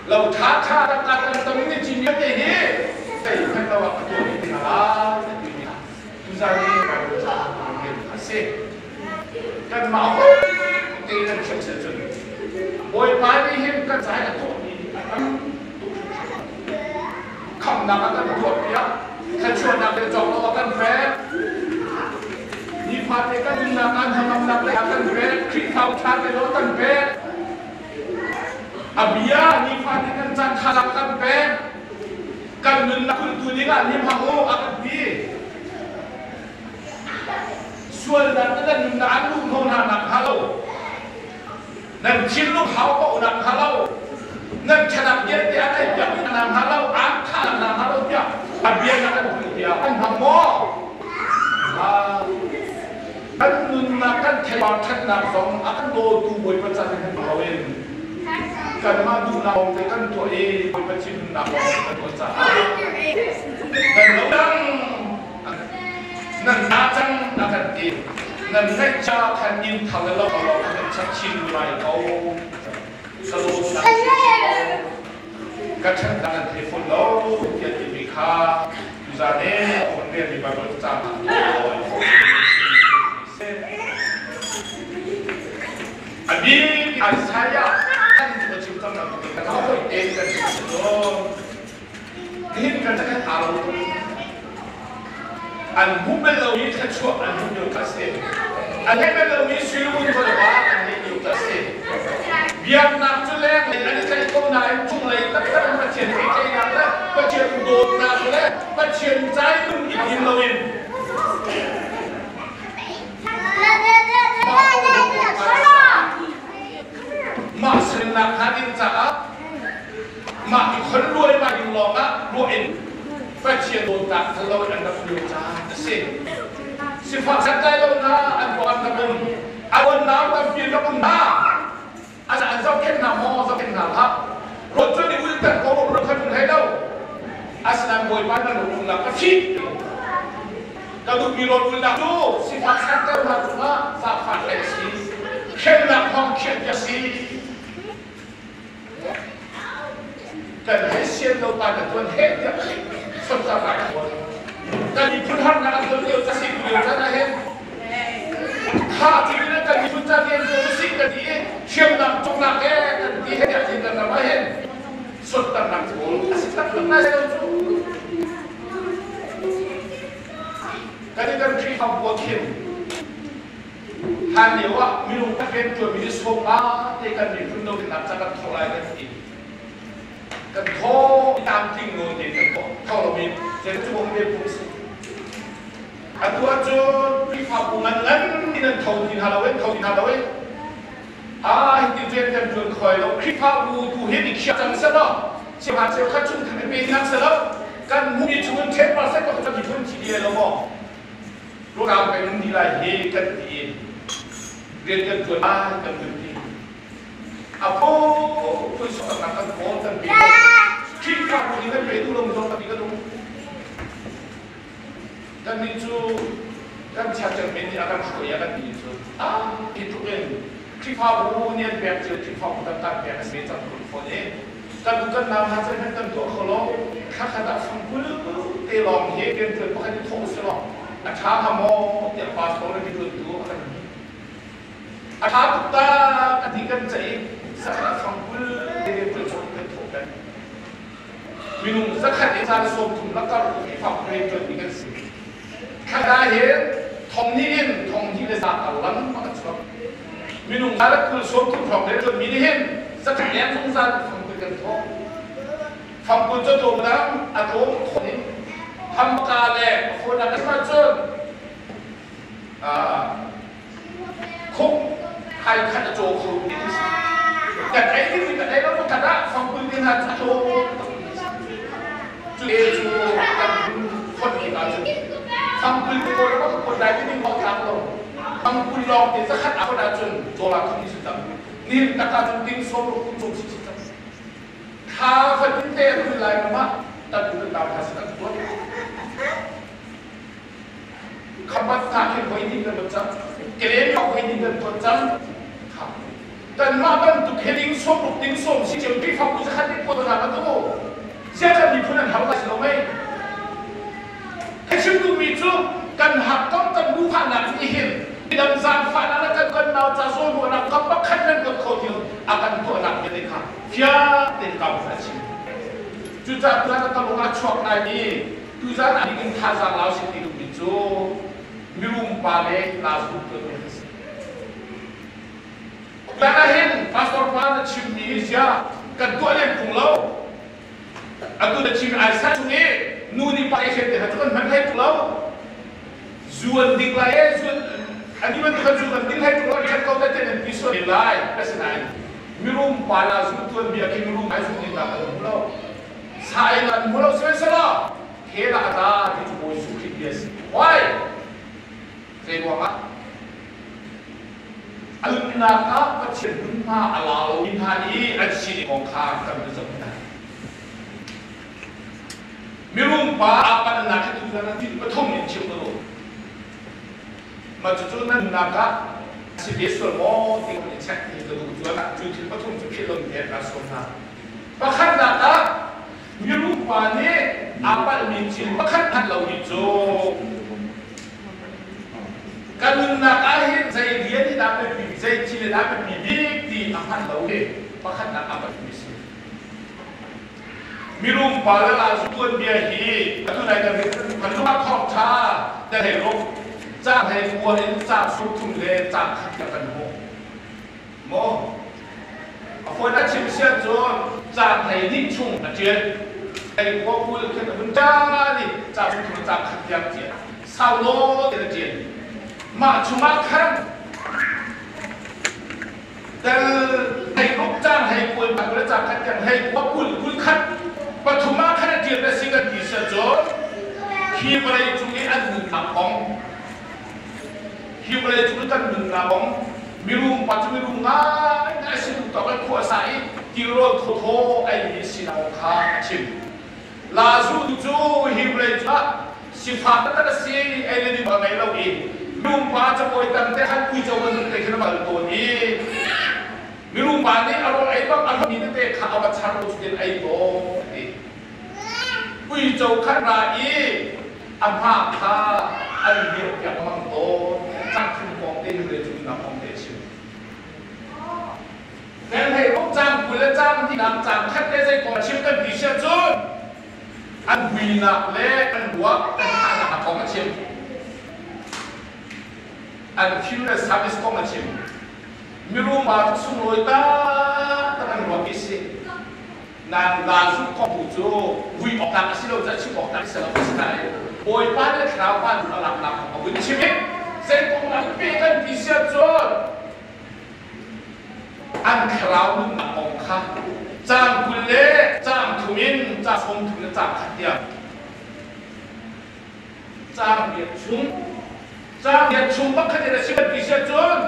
Lo ṭha ṭha tangka tam tam in cin vialte hi zei hmanh lo ah ka tuah dih te hna lai a timi tuzan i Bible ca a si. Kanmah holh tein kan thiam si ahcun Bawipa nih hin kan ca i a tuahmi a tam tuk hringhran. Khamnak a kan tuahpiak, thluachuahnak le cawk lo a kan pek. Nifate kan nunnak ah hnangamnak le a kan pek, Khrihfabu ṭha te lo a kan pek. A bia nifate kan caan ṭha a kan pek. Kan nunnak kulhtu dingah ni hmang u a kan ti. Sualnak na nan nunnak an luh hnawh hna nak hnga lo, nan thinlung hau paoh nak hnga lo, nan ṭhanak vialte an ei piak hna hnga lo, aan thah hna hnga lo tiah A bia na kan hmuh tiah kan hmang maw? Kan nunnak kan theipar ṭhatnak zong a kan dawtu Bawipa can in hmu loin kanmah duhnak lawng te kan tuah i Bawipa thinhunnak lawng kan tuah caah nan lo dang nan na cang a kan ti. Nan ngaihcha khan inn thar le lo lo kan chap chin lai ko. Ka dawtnak ka ṭhatnak an thei fawn lo tiah timi kha tuzaan i a hun relmi Baibal cacang a bik Isaiah kan cu chim cang nak kan hoi te kan chim Nihin kan kan aa lo tuk. An hmu bal lomi thluachuah an hmuh lio kha a si. An ngeih bal lomi suilungun khualva an ngeih lio kha a si. Biaknak cu lenglei an i tlaih ko nain chunglei taktak in Pathian pehtlaihnak le Pathian dawtnak le Pathian cailung i thim loin mah sinnak hnga ding caah Mah i khonluai ma ding lawngah ruah in Pathian dawtnak hngal loin an rak lio caan a si. Sifak santlai lo hna an ruang an rak um. A nau tampi an rak um hna. An zohkhenh hna maw zohkhenh hna hlah. Ruat cu nih ulter ko ruah khan um hlei lo. Asinain Bawipa na lungnak ka fih. Ka duhmi rawl ulnak cu sifak santlai hna cungah zaangfah tlaih a si. Hremnak hmang khiah a si. Kan hei sian lo pa na tuan heh tiah sotlar lai tuan. Kan miphun harnak an ton lio casi tu lio caan ah hin kha ti in kan miphun ca rian tuan usih kan ti i hriamnam cawknak he kan ti he tiah kan ram ah hin sotlarnak pawl a si taktak lai lo cu. Kan i kan Khrihfabu ah khin Hlan lio ah minung kan rianṭuanmi hi sawmnga te kan miphun dothlennak ca kan thawh lai kan ti. Kan thawh i tlamtling nawn tein kan thawh. Thawh lomi cu bawm ve phung si. Atu ahcun Khrihfabu ngan ngan in an tho ti hna lo in tho ti hna lo in ah hitin rian kan ṭuan khoi lo. Khrihfabu tu hi ni khiah cang selaw cheuhra cheukhat chung khan pe hna selaw kan hmuhmi chung in 10% ko kan miphun thi dih lo maw? Ruakam kan um dih lai hi kan ti i rian kan ṭuan lai kan vun ti. A phunphun soknak kan kawl kan pe. Khrihfabu nih kan pe duh lo zong tampi kan um. Kannih cu kan chiatcangmi nih a kan hruai a kan ti cu ah hi tluk in Khrihfabu nih an pek cio Khrihfabu kan kan pek a si cang kun fawn i kan u kan nau hna cu hman kan tuah kho lo thla khat ah fangkul te lawng hi rianṭuan pakhat i thawh usih law a ṭha hnga maw tiah pastor in rianṭuantu a kan ti. A ṭha tuk ta a ti kan ceih i zakhat fangkul te rianṭuan chung kan thawh peng. Minung zakhat i caan 30 lakar Khrihfabu rianṭuanmi kan si. Thla hin thong hnih in thong hnih le za karlang a kan chuak. Minung za le 20 30 hrawng rianṭuanmi nih hin zakhat leng zungzal fangkul kan thawh. Fangkul cu tlawm dang a tlawm thawh in hamka le phone a kan cun khuk hai khat a caw kho ti si. Kan ei ding kan ei lo kan ah fangkul te hna cu tlawm cu le cu kan phot mi ka cu fangkul te ko ram ko lai ti ding bak lo fangkul lawng te zakhat a phot ahcun dollar thum si cang nin taka cun ding som ruk kum chung si cang thla fatin te an lai ram ah tan kan dau kha si kan tuan Khampat hna khin voi hnih kan tuan cang. Kelen kha voi hnih kan tuan cang. Kanmah bantuk he ding sawm ruk ding sawm si cio Khrihfabu zakhat nih puan hna kan tu. Ziah kan miphun an har lai si lo mei. Ka chim duhmi cu kan hakkam kan duhfahnak nih hin midang zaangfahnak le kan kan nau ca zawnruahnak kam pakhat nan kan kho til a kan tuahnak vialte kha fiang tein ka a chim. Cucaah tuan ka lung ah chuak lai mi Tuzaan ah nihin thazaang lau si ti duhmi cu mirum pa le Lazarus tuanbia an si. Tutan ah hin pastor pa na chimmi hi zia kan tuah lem tung lo. Atu na chim Isaiah chung i nu nih pa i hren te kha cu kan hman hlei tung lo. Zuan ding lai e zuan ani bantuk kan zuan ding hlei tung lo an ṭhat ko te nan ti sual lai. Asinain mirum pa Lazarus tuanbia khi mirum ai zuan ding kan hmu lo. Sa in an hmu lo sihmanhsehlaw Hell ah a tla ti cu Bawi Jesuh Khrih bia a si. Why? Zei ruangah? A nunnak ah Pathian hmunhma a la lomi hna i an sining kong kha kan van zoh hna. Mirum pa aa palhnak hi tuzan ah thil pathum in chim ka duh. Mah cucu na nunnak ah a si ve sual maw ti kan i check ti ka duh. Cuan ah cu thil pathum cu philh lomi he kaa sawm hna. Pakhatnak ah mirum pa nih aa palhmi thil pakhat hngalh lomi cu kan nunnak ah hin zei rian in dah biapi, zei thil in dah biapi bik ti a hngalh lo i pakhatnak aa palhmi a si. Mirum pa le la zu tuanbia hi atu nai kan kan lung ah thawngṭha kan hei ruk caang hei kua in caang sawmthum le caang khat tiang kan hmuh maw a fawi na chim sian cun caang 12 chung a ṭial hei kua 20 khin a vun ṭial i caang 30 le caang khat tiang ṭial sau nawn in a ṭial mah chungah khan Tel hei ruk cang hei kual tak le cang khat kan hei kua 20 21 pathum ah khan a ṭial na si kan ti sia cun hi vawlei cung i an nunnak kong hi vawlei cung i kan nunnak kong mirum pa cu mirum ngai ngai si duh tawk in khua sa i tilrawl thawthaw ei mi sinak kong kha a chim. Lazu cu hi vawlei cungah sifak taktak a si, ei le din a ngei lo i mirum-pa capawi tam te khan uico bantuk te khin a kal tawn i mirum-pa nih a rawl ei bak a hlawmi tete kha a va char lo cutin ei tawn a ti. Uico khan ra i a hma kha an liampiak lengmang tawn. Cangthum kong te hi vawlei cung nunnak kong te a chim. Kan hei ruk cang 20 le cang hnihnak cang khat le zei kong a chim kan ti siah cun an huinak le an ruak an thahnak kong a chim. An thil le service kong a chim. Mirum pa cu sunglawi taktak an ruak i si. Nain Lazu kong tu cu vui awk tlak a si lo caah chim awk tlak a si lo a si nain Bawipa le Thlarau pa nu a laknak kong a vun chim i zei kong an pe kan ti siah cun An thlarau nunnak kong kha caang 20 le caang thum in caang 30 le caang khat tiang caang riat chung caang riat chung pakhat in a chim ti si ahcun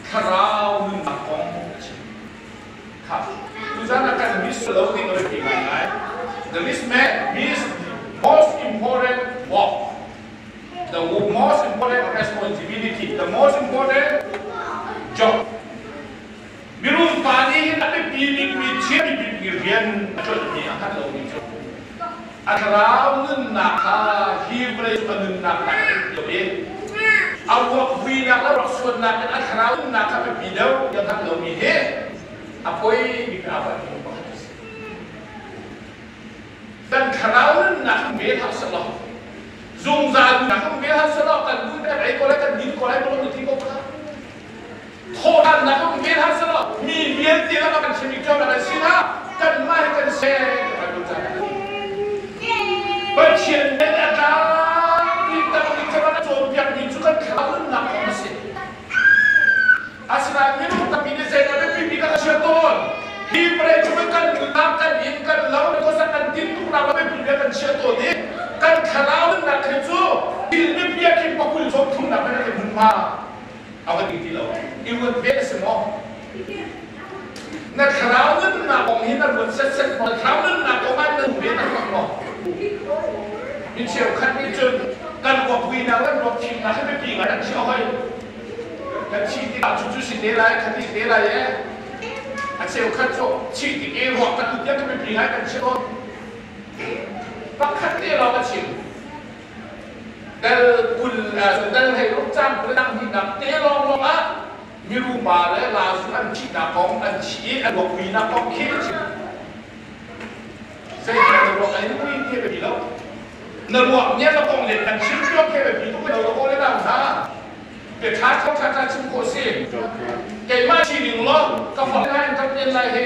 thlarau nunnak kong a chim. Kha tuzan ah kan miss lo ding a biapi ngaingai. The rich man miss most important work. The most important responsibility, the most important job. Mirum pa nih hin a biapi bikmi thil bikmi rian a ṭuanmi a hngalh lomi cu a thlarau nunnak kha hi vawlei cu a nunnak nak a deuh i a ruak vuinak le ruak suannak in a thlarau nunnak kha biapi deuh ti a hngalh lomi hi a poi bik aa palhmi pakhat a si. Kan thlarau nunnak hi ve hlah seh law zungzal nunnak hi ve hlah seh law kan nu kan ei ko lai kan din ko lai ko ti ko kha thawhṭhannak hi ve hlah seh law mi vialte lakah kan chim cio nak an si na kanmah hi kan se Pathian nih a tlangpi tampi chan a cawnpiakmi cu kan thlarau nunnak kong a si. Asinain minung tampi nih zeidah biapi bik ah a chia tawn? Hi vawlei cung i kan nunnak, kan inn, kan lo, khuasak kan tintuknak le biapi bik ah kan chiah tawn i kan thlarau nunnak khi cu thil biapi ah khin pakul sawm thumnak in a kan hmunhma a va ding ti lo. I ruat ve a si maw? Na thlarau nunnak kong hi na ruat setset maw? Na thlarau nunnak kong ah na ve taktak maw? Mi cheukhat nih cun kan ruakvuinak le ruakthimnak hi biapi ngai an chiah hoi. Kan thih tikah cucu si te lai, khati si te lai ee. A cheukhat cu thih tik i ruak kan ut tiang khi biapi ngai kan chiah tawn. Pakhat te lawng a chim. Dal 20 dal 16 caang 20 dang hnihnak te lawnglawng ah mirupa le Lazu an thihnak kong an thi i an ruakvuinak kong khi a chim. Zeitin na ruak an in vui ti a biapi lo. Na ruak nih na kong le kan chim cio khi a biapi tuk lo na kong le nau hna. Bia ṭha ṭha ṭha ṭha chim khawh si. Keimah thi ning law ka fa hna in kan en lai he.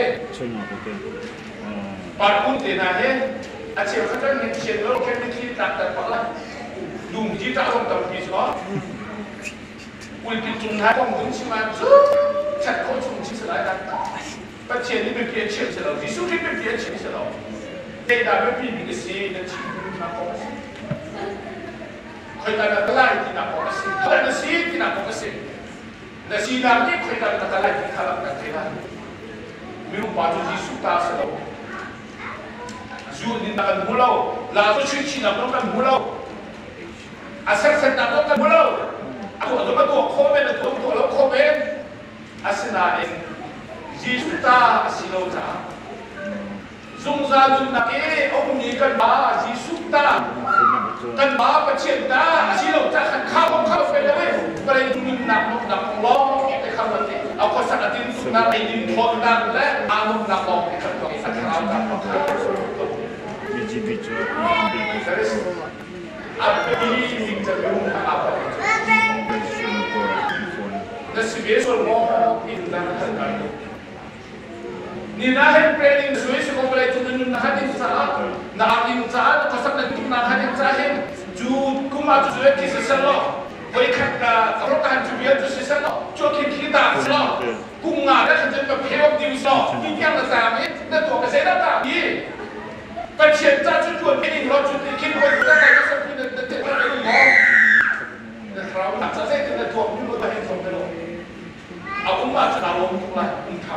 Parkun te hna he a cheu kha kan min thian lo khen mitthli tlak ter pak la. Lung hi ṭah zong tampi cu Pulpit cung hna kong vun chim ah cu ṭhat khawh chung chim si lai dah. Pathian nih biapi a chim si lo. Jesuh Khrih biapi a chim si lo. Zeidah biapi bik a si na chim hna kong a si. Khoika dah ka lai tinak kong a si. Khoika na si tinak kong a si. Na sinak nih khoika na ka lai ti kha kan thei lai. Minung pa cu Jesuh ta a si lo. Zu nin kan hmu lo. La cu chuih chinak zong kan hmu lo. A sersetnak zong kan hmu lo. A tuah zong a tuah khawh men, a tuah tuah lo khawh men. Asinain Jesuh ta a si lo caah zungzal nunnak i a ummi kan Pa Jesuh ta kan Pa Pathian ta a si lo caah khan kha kong kha fai lo i vawlei nunnak nuamhnak kong lawng te kha ruat i a khuasak a tintuknak ei din thawnnak le aa nuamhnak lawng te kha tuak i a thlarau ta kha a biapi bik cu minung kha aa palh. Na si ve sual maw ti na hal kai. Ni na hen planning sui si ko vawlei cung nun na han in caah na ar in caah na khuasak na tumnak han in caah hin cu kum ah cu cu khi si sel law voi khat ka ka han cu vial cu si sel law cu khi khi ta si law kum nga le khan cun ka phe ding so ti tiang na zaam i na tuah ka zei dah ta i Pathian ca cu tuan ding lo cu ti khin hoi ta kai ka sa na na te na maw na thlarau na ca zei na tuak mi mo ta hin som te lo a um ah cun aa lawm tuk lai um tha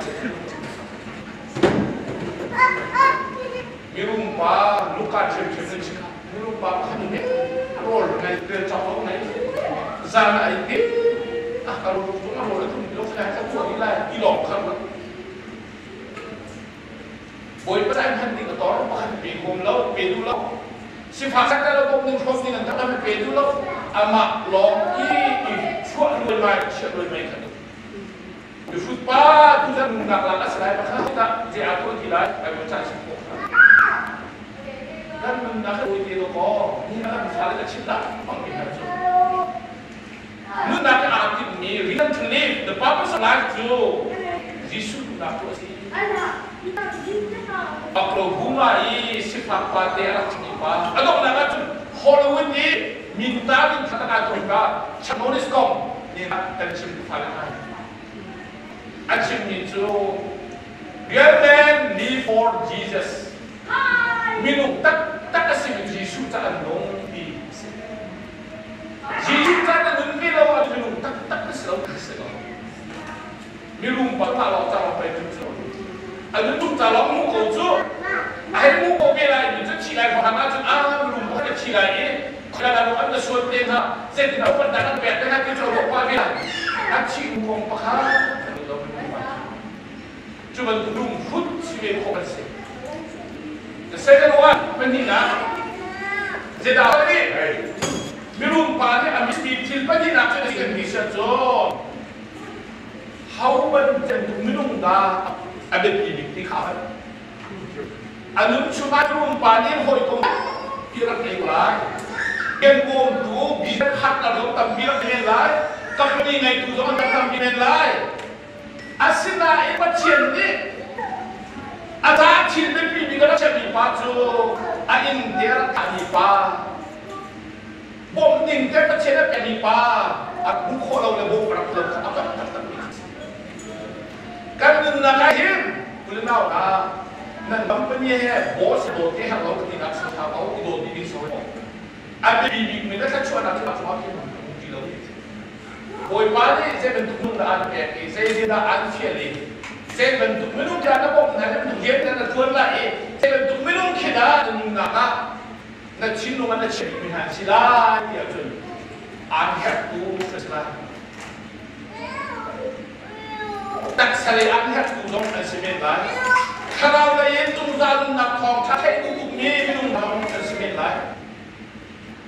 mirum pa luka ṭhiamṭhiam nan si kha mirum pa khan nih rawl ngai rel cawk lo ngai zan ai te a ka ro tung a rawl a tum lo kha ka tuah ni lai ti lawng kha Bawipa caan hman ding a tor pakhat pe huam lo pe duh lo sifak sak lo bawm ning hrawm ning an tak pe duh lo amah lawng i i chuah luai mai chiah luai mai kha mihrut pa tu zan nunnak lak a si lai pakhat tah zei aa tuah ti lai ai cha chim khawh kha kan nunnak a te lo kaw ni kan fa le ka chim lah bang mi hna cu nunnak aa timmi reason to live the purpose of life cu Jesuh duhnak tu a si. Oklahoma i sifak pa te a rak chim pa a donghnak ah cun Hollywood i min ta min kha ka tuah ka Chuck Norris kong ni kan chim fa le ngai a chimmi cu real man live for Jesus minung taktak a simi Jesuh ca an nung ti a si. Jesuh ca na nun ve lo ah minung taktak na si lo na si lo. Mirum pa ta lawng ca lawng pei cu a nun ca lawng mu ko cu a hei mu ko ve lai mi cu thi lai hram ah cun a mirum pa ka thi lai i khuala lam an na suan te hna zeitin a upat dah an pek te hna ti cu ruah pa ve lai a thi kong pakhat kan lo cu bantuk lunghrut si ve khawh an si. The second one, pahnihnak, zeidah nih mirum pa nih a mismi thil pahnihnak cu kan ti sian cun ho bantuk minung dah a biapi bik ti kha a nun chungah mirum pa nih hawikom pi rak ngei lai rian bawmtu business partner zong tampi rak ngei lai company ngeitu zong an tampi men lai Asinain Pathian nih a ca thil biapi bik a rak chiahmi pa cu a inn te a rak thahmi pa, bawmh ding te Pathian a pekmi pa a hmuh khawh lo le bawmh a rak lo kha a rak taktakmi a si. Kan nunnak ah hin unau hna nan company he boss dawt te herh lo ka tinak si hna ko i dawt ding so a biapi bikmi na thluachuahnak cu a cungah khin um ti lo. Bawipa nih zei bantuk nung dah aan pek i zei dah aan fial i zei bantuk minung dah na bawmh hna, na rian dah na ṭuan lai i zei bantuk minung khi dah na nunnak ah na thinlung ah na chiahmi hna an si lai ti ahcun aan herhtu na si lai. Taksa lei aan herhtu zong an si men lai. Thlarau lei in zungzal nunnak thawngṭha theih duh tukmi minung zong an si men lai.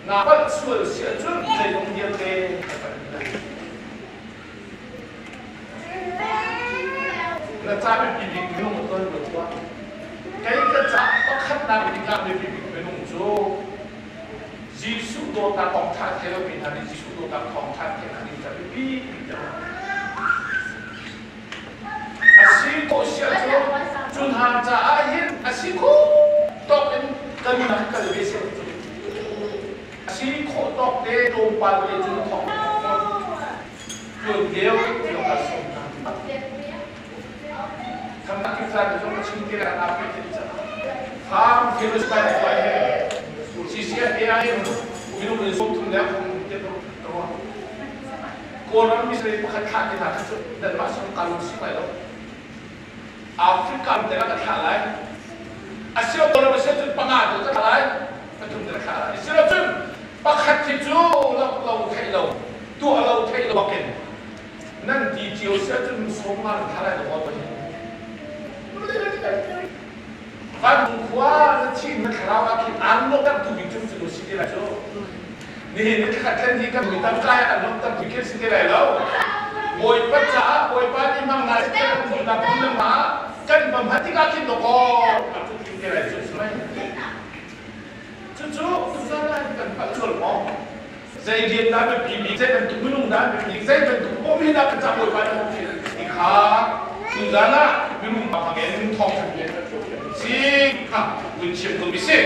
Naa palh sual si ahcun zeizong vialte na palh lai. Na ca biapi bik minung a tuan lo tuah. Kei ka ca pakhatnak bik ah biapi bik minung cu Jesuh dawtnak kong ṭha thei lomi hna nih Jesuh dawtnak thawng ṭha theih nak ding ca biapi bik deuh. A si khawh si ahcun cu hna caah hin a si khawh tawk in kan nunnak kal ve seh cu. A si khawh tawk te tlawmpal te cun thawng tuan deu tiang ka sawm hna. Khamnak ki caan zong ka chim te la na pe te ca. Farm famous by the way he CCFA in minung in sawm thum le Ruah. Kawlram missionary pakhat thlah ti hna kha cu nanmah sung ka lung si lai lo. Africa te ka thlah lai. Asio Kawlram a si cun panga tu ka thlah lai. Pathum te ka thlah lai. Asilo cun pakhat hi cu lo lo theih lo tuah lo theih lo bakin nan ti cio si ahcun sawm nga nan thlah lai lo maw hi. Van khua na thih na thlarau ah khin aan lawmhter tu bik cu cu si ti lai cu. Nihin ni thla thlen hi kan mi tam kai an lawmhter bik khi si ti lai lo. Bawipa caah Bawipa nih mang na si kan hmuhnak hmun le ma kan va hman tikah khin dawkaw a cu tling ti lai cu si mai. Cucu tuzan ah kan palh sual maw? Zei rian dah biapi bik, zei bantuk minung dah biapi bik, zei bantuk pom hi dah kan cah Bawipa nih ti kha tuzan ah minung hmangin thawngtha bia kan si kha vun chim ko mi si.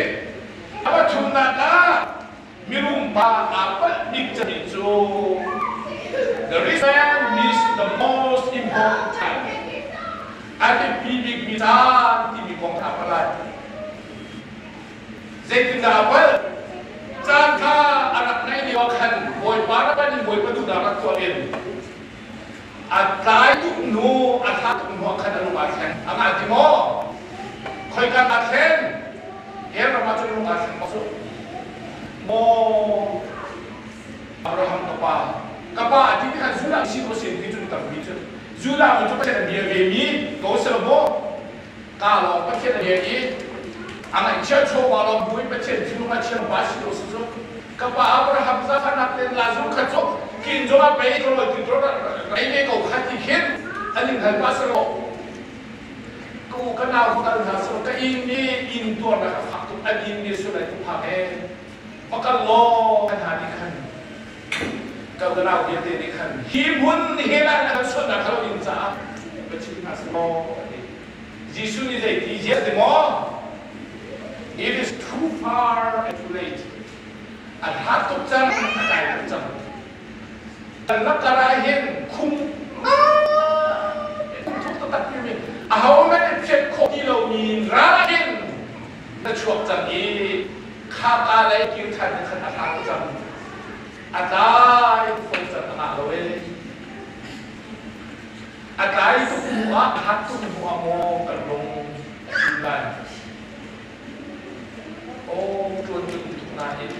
A pathumnak ah mirum pa aa palh bik cami cu the rich man missed the most important time. A biapi bikmi caan timi kong kha a palh lai. Zeitindah a palh? Caan kha a rak ngaih lio ah khan Bawipa rak panh in Bawipa duhnak rak tuah in a tlai tuk hnu, a hla tuk hnu ah khan a lung aa thleng. A ngah ti maw? Khoika aa thlen? Hell ram ah cun lung aa thleng maw cu? Maw Abraham ka pa, ka pa a ti ti khan Judah si ko sin ti cun tampi cu Judah mi cu Pathian a bia ve mi ko si lo maw? Ka lawng Pathian a bia i a ngaihchia chawva lawng bu in Pathian thinlung a chia pa si lo si cu ka pa Abraham zaangfahnak tein Lazarus kha cu kin zongah pei ka rawl ti ei ve ko kha ti khin an in hal pa si lo ka u ka nau kal hna selaw ka inn i inn tuarnak a fak tuk an inn nih sulai tu phak he va kal law kan hna nih khan ka ka nau vialte nih khan hi hmun hell ah na kan sualnak kha lo ding caah va chim hna selaw a ti. Jesuh nih zeiti ziah ti maw? It is too far and too late. A hlat tuk cang, a tlai tuk cang. Kan lakar ah hin khum thuk taktak timi aho hmanh nih phiat khawh ti lomi ral ah hin na chuak cang i kha ka lei kir ṭhan in khan a hlat tuk cang. A tlai fawn cang a ngah lo ee. A tlai tuk hnu ah a hat tuk hnu ah maw kan lung a fim lai? Aw ṭuan kan um tuk nain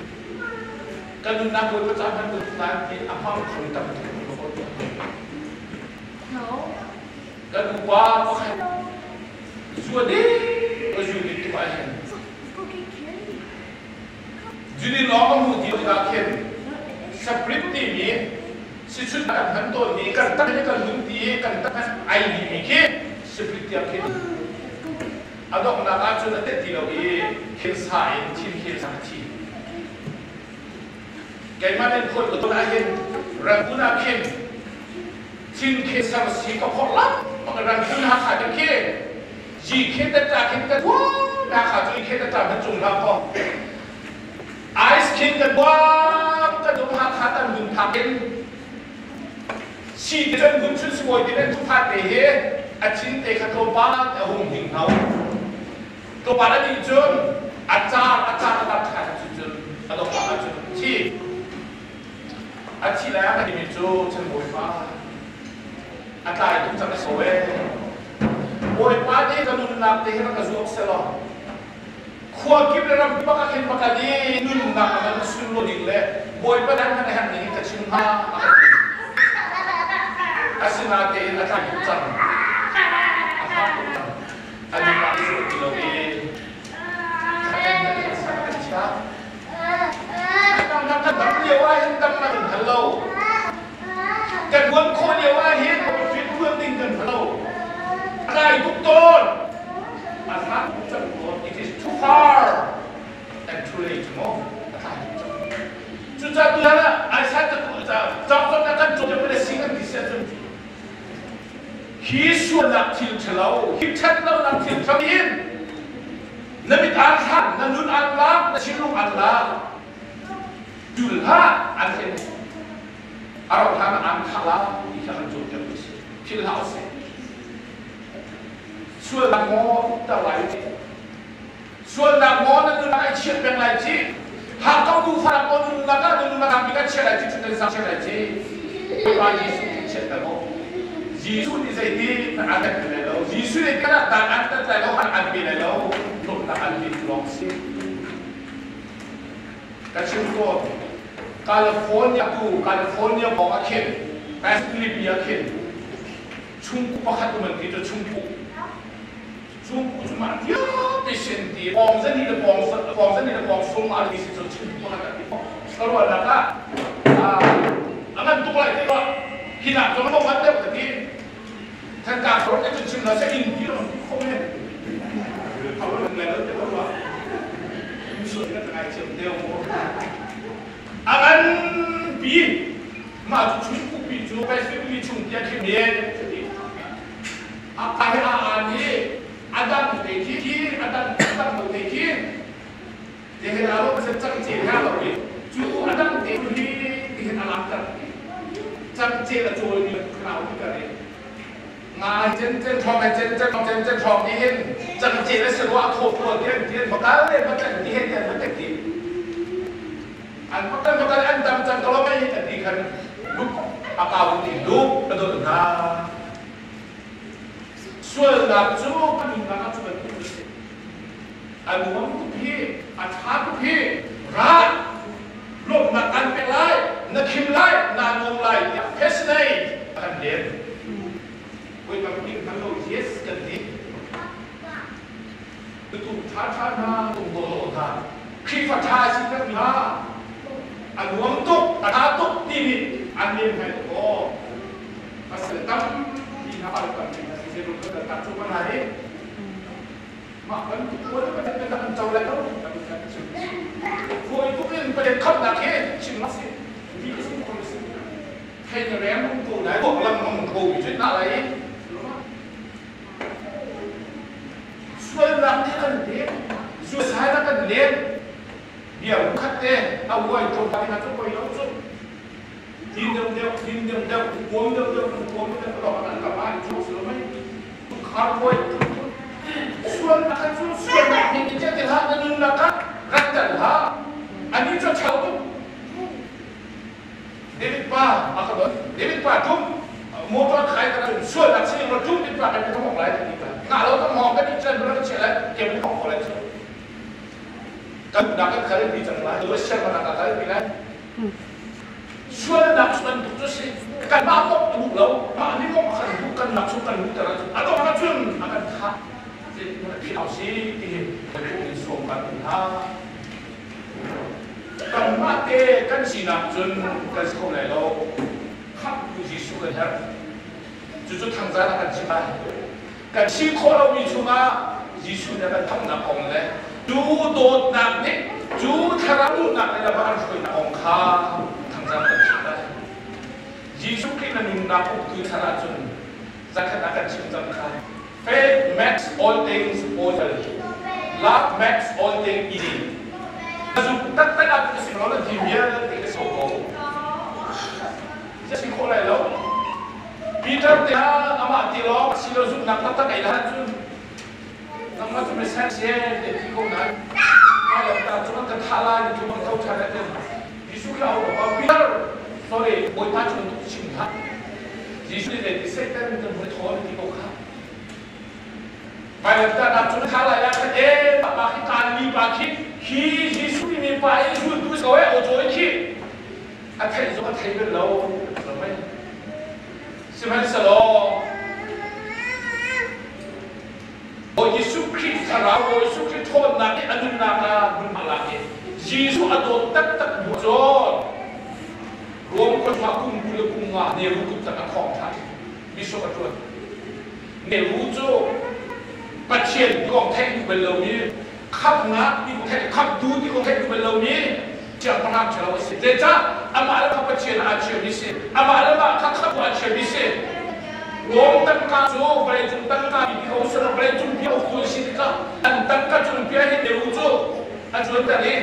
kan nunnak Bawipa ca hman kan tuk nain ti a hmang kho tam tuk lo ko tuah. Kan upa pakhat zua ding a zu ding tuk ah hin Zudin lawng a hmuh ti tikah khin Saprit timi sichun kan hman tawnmi kan tak hi kan lung ti i kan tak ai dihmi khi Saprit tiang khin a donghnak ahcun a tet ti lo i khilsa in thin khilsa a thi. Keimah nih khual ka ton ahhin Rangoon ah khin thin khilsar si ka phorh lak Rangoon Hakha te khi Ji khin ta ta khin ka tuah Hakha cu i khin ta ta hman cung hlah kaw Ice khin ka buang ka dum Hakha tan dum phak in si te cun vun chun sibawi te nan thu te hi a thin te kha tlawmpal a hung hing hno tlawmpal a dih cun a car a car a tar than cu cun a dongh ah cun thi a thi lai ah ka timi cu chan bawipa a tlai tuk cang a so ee bawipa nih ka nunnak te hi rak ka zuak selaw khua kip le ram kip ah ka khin pakhat i nunnak a man sunlaw ding le bawipa dan hmanh a herh ning in ka chim hnga a ka ti. Asinain a tlai tuk cang. A fak tuk cang. A nunnak i zuah ti lo i kan chia. Kan dam lio ah hin dam kan hngal lo. Kan buan khawh lio ah hin rian tuan ding kan hngal lo. A tlai tuk tawn. A hlat tuk cang tawn. It is too far and too late mu. A tlai tuk cang. Cucaah tutan ah Isaiah cauk kan cawn le si kan ti si ahcun hi sualnak thil ṭhalo, hi ṭhatlonak thil ṭhalo in na mit aan hlan, na nun aan lak, na thinlung aan lak. Dul hlah an thlen a rauh hlan ah aan thah la ti kha kan cawnpiak mi si philh hlah usih sualnak maw tar lai ti sualnak maw na nun ah i chiah peng lai ci Hakka nu farak ko nunnak ah nunnak ah mi kan chiah lai ci kan sang chiah lai ci. Bawipa Jesuh nih chiat lo. Jesuh nih zeiti an kan ti lai lo. Jesuh nih kan ah dan an tat lai lo, han an pe lai lo. Lawmhnak an pe tu lawng si. Ka chim tawn. California tu California bawng ah khin Pacific ah khin chungku pakhat um an ti cu chungku chungku cu mah vialte sin ti pawng zani le pawng pawng zani le pawng sum a ti si cu chungku pakhat an ti sarualnak ah a ngan tuk lai te hi nak zong a ngan deuh ka ti thanka thor te cun chim la se in ti ron kho men thau ron lai lo te lo wa mi sual ka ngai thiam deu mo a ngan pi mah cu chungku pi cu Pacific mi chung tia khi men a kai a an hi a dang te khi khi a dang a dang lo te khi te he alo se chang che ha lo ri cu a dang te hi ti hin a lang chang che la chawi mi khrau ti ka re nga chen chen thong chen chen chen chen thong ti hin chang che la se wa tho tho tian tian bakal le bakal ti hen tian bakal ti an bakal bakal an dam chang ko lo mai kan ti khan lup a kau ti lup a dot hna Sualnak cu kan nunnak ah cu bantuk a si. A nuam tuk hi, a ṭha tuk hi, ra lawmhnak kan pek lai, na khim lai, naa nuam lai tiah fascinate a kan len. Voi tampi kan lo yes kan ti. Tutu ṭha ṭha hna, tung dawh hna, Khrihfa ṭha a si kan hna, a nuam tuk, a ṭha tuk timi an lem hngai tuk aw. Pasal tampi hna al tampi hna si zei kan tak cu kan hai mah bantuk pawl kan kan kan co lai lo kan kan chim foi tuk in palen khamnak hi chim ma si ti si ko si thei na rem um ko lai bok lam um ko mi na lai sualnak nih kan len suicide kan len bia khat te a uai ṭom ta na cu poi lo cu Din deuh deuh, din deuh deuh, huam deuh deuh, huam deuh deuh lawng an kam ah cu si lo mei. Khar koi sual na kan cu sual na hin ti ti hlah na nun na ka rat tel ha ani cu chau tuk David pa a ka don David pa tum motor khai ka cun sual nak sin ro tum din pa kan ka mok lai ti ka nga lo ka mong ka ti chen ro che lai ke mu mok ko lai chu kan na kan khal bi chang lai lo siang na ka khal bi lai Sualnak cu bantuk cu a si. Kanmah kong a duh lo. Mah nih kong a kan duh, kan nak chung kan luhter ahcun a dongh ahcun a kan thah. Philh si ti hi kan in sawm kan um hna. Kanmah te kan sinak cun kan si kho lai lo. Khamhtu Jesuh kan herh. Cucu thangzan ah kan chim lai. Kan si khawh lomi chungah Jesuh nih a kan khamhnak kong le cu dawtnak nih cu thlarau duhnak nih lam a kan hruainak kong kha thangzang kan chim lai. Jesuh Khrih na nunnak uktu chan ahcun zakhat ah kan chim cang kha. Faith makes all things possible. Love makes all things easy. Na zumh taktak ahcun na si lo na thi vialte ka so ko. Si khawh lai lo. Peter te amah ti lawng si lo zumhnak taktak ei hlan cun nangmah cu mesen se te ti ko nain mai lam ta cu kan thah lai ni cu bang tho ṭhan ah Jesuh khi a au Peter sorry Bawipa cu bantuk chim hlah Jesuh nih zei ti Satan kan hun thawl ti ko kha Mai lam ta nak cu thah lai ah khan e pa khi kaan mi pa khi hi Jesuh mi pa i zultu so e o cawi khi a theih zong a thei bal lo. Sihmanhsehlaw Bawi Jesuh Khrih thlarau Bawi Jesuh Khrih ṭhawnnak nih a nunnak ah hmunhma lak i Jesuh a dawt taktak hnu cun Rom khua kum 20 le kum nga Nehru kut tak a thawng ṭhan bishop a ṭuan. Nehru cu Pathian kong theih duh bal lomi khamhnak ti kong theih khamhtu ti kong theih duh bal lomi siangpahrang ṭhalo a si. Zeicah amah le kha Pathian aa chiami si. Amah le mah kha khamh aa chiami si. Rom tangka cu vawleicung tangka ti ko sila vawleicung bia uktu a si tikah an tangka cung bia hi Nehru cu a cuanter i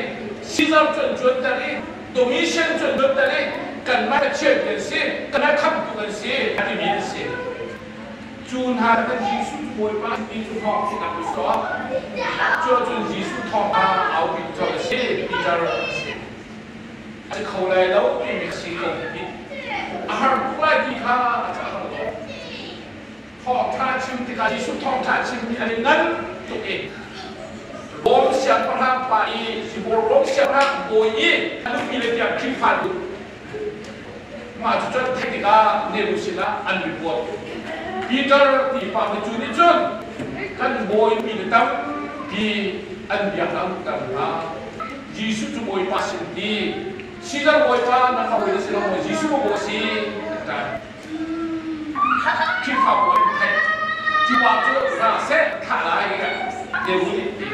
Caesar cu an cuanter i Domitian cu an cuanter i kanmah Pathian kan si, kanmah khamhtu kan si a timi an si. Cu hna kan Jesuh cu Bawipa ti cu thawng khi nak u sawh. Cu ahcun Jesuh thawng kha aupi colh a si, Peter a si. A si kho lai lo timi si ko hi a har tuk lai ti kha a ca har lo. Thawngṭha chim tikah Jesuh thawngṭha chimmi an i ngan tuk i Rom siangpahrang pa i Sibor Rom siangpahrang bawi i a nupi le tiang Khrihfa duh. Mah cu cun theih tikah Nero sinah an report. Peter ti pa cu nih cun kan bawi mi le tampi an biak a umter hna. Jesuh cu Bawipa sin ti Caesar Bawipa na fa na si lo maw Jesuh maw si an Khrihfa pawl an theih. Cu pa cu ra seh thah lai Nero nih ti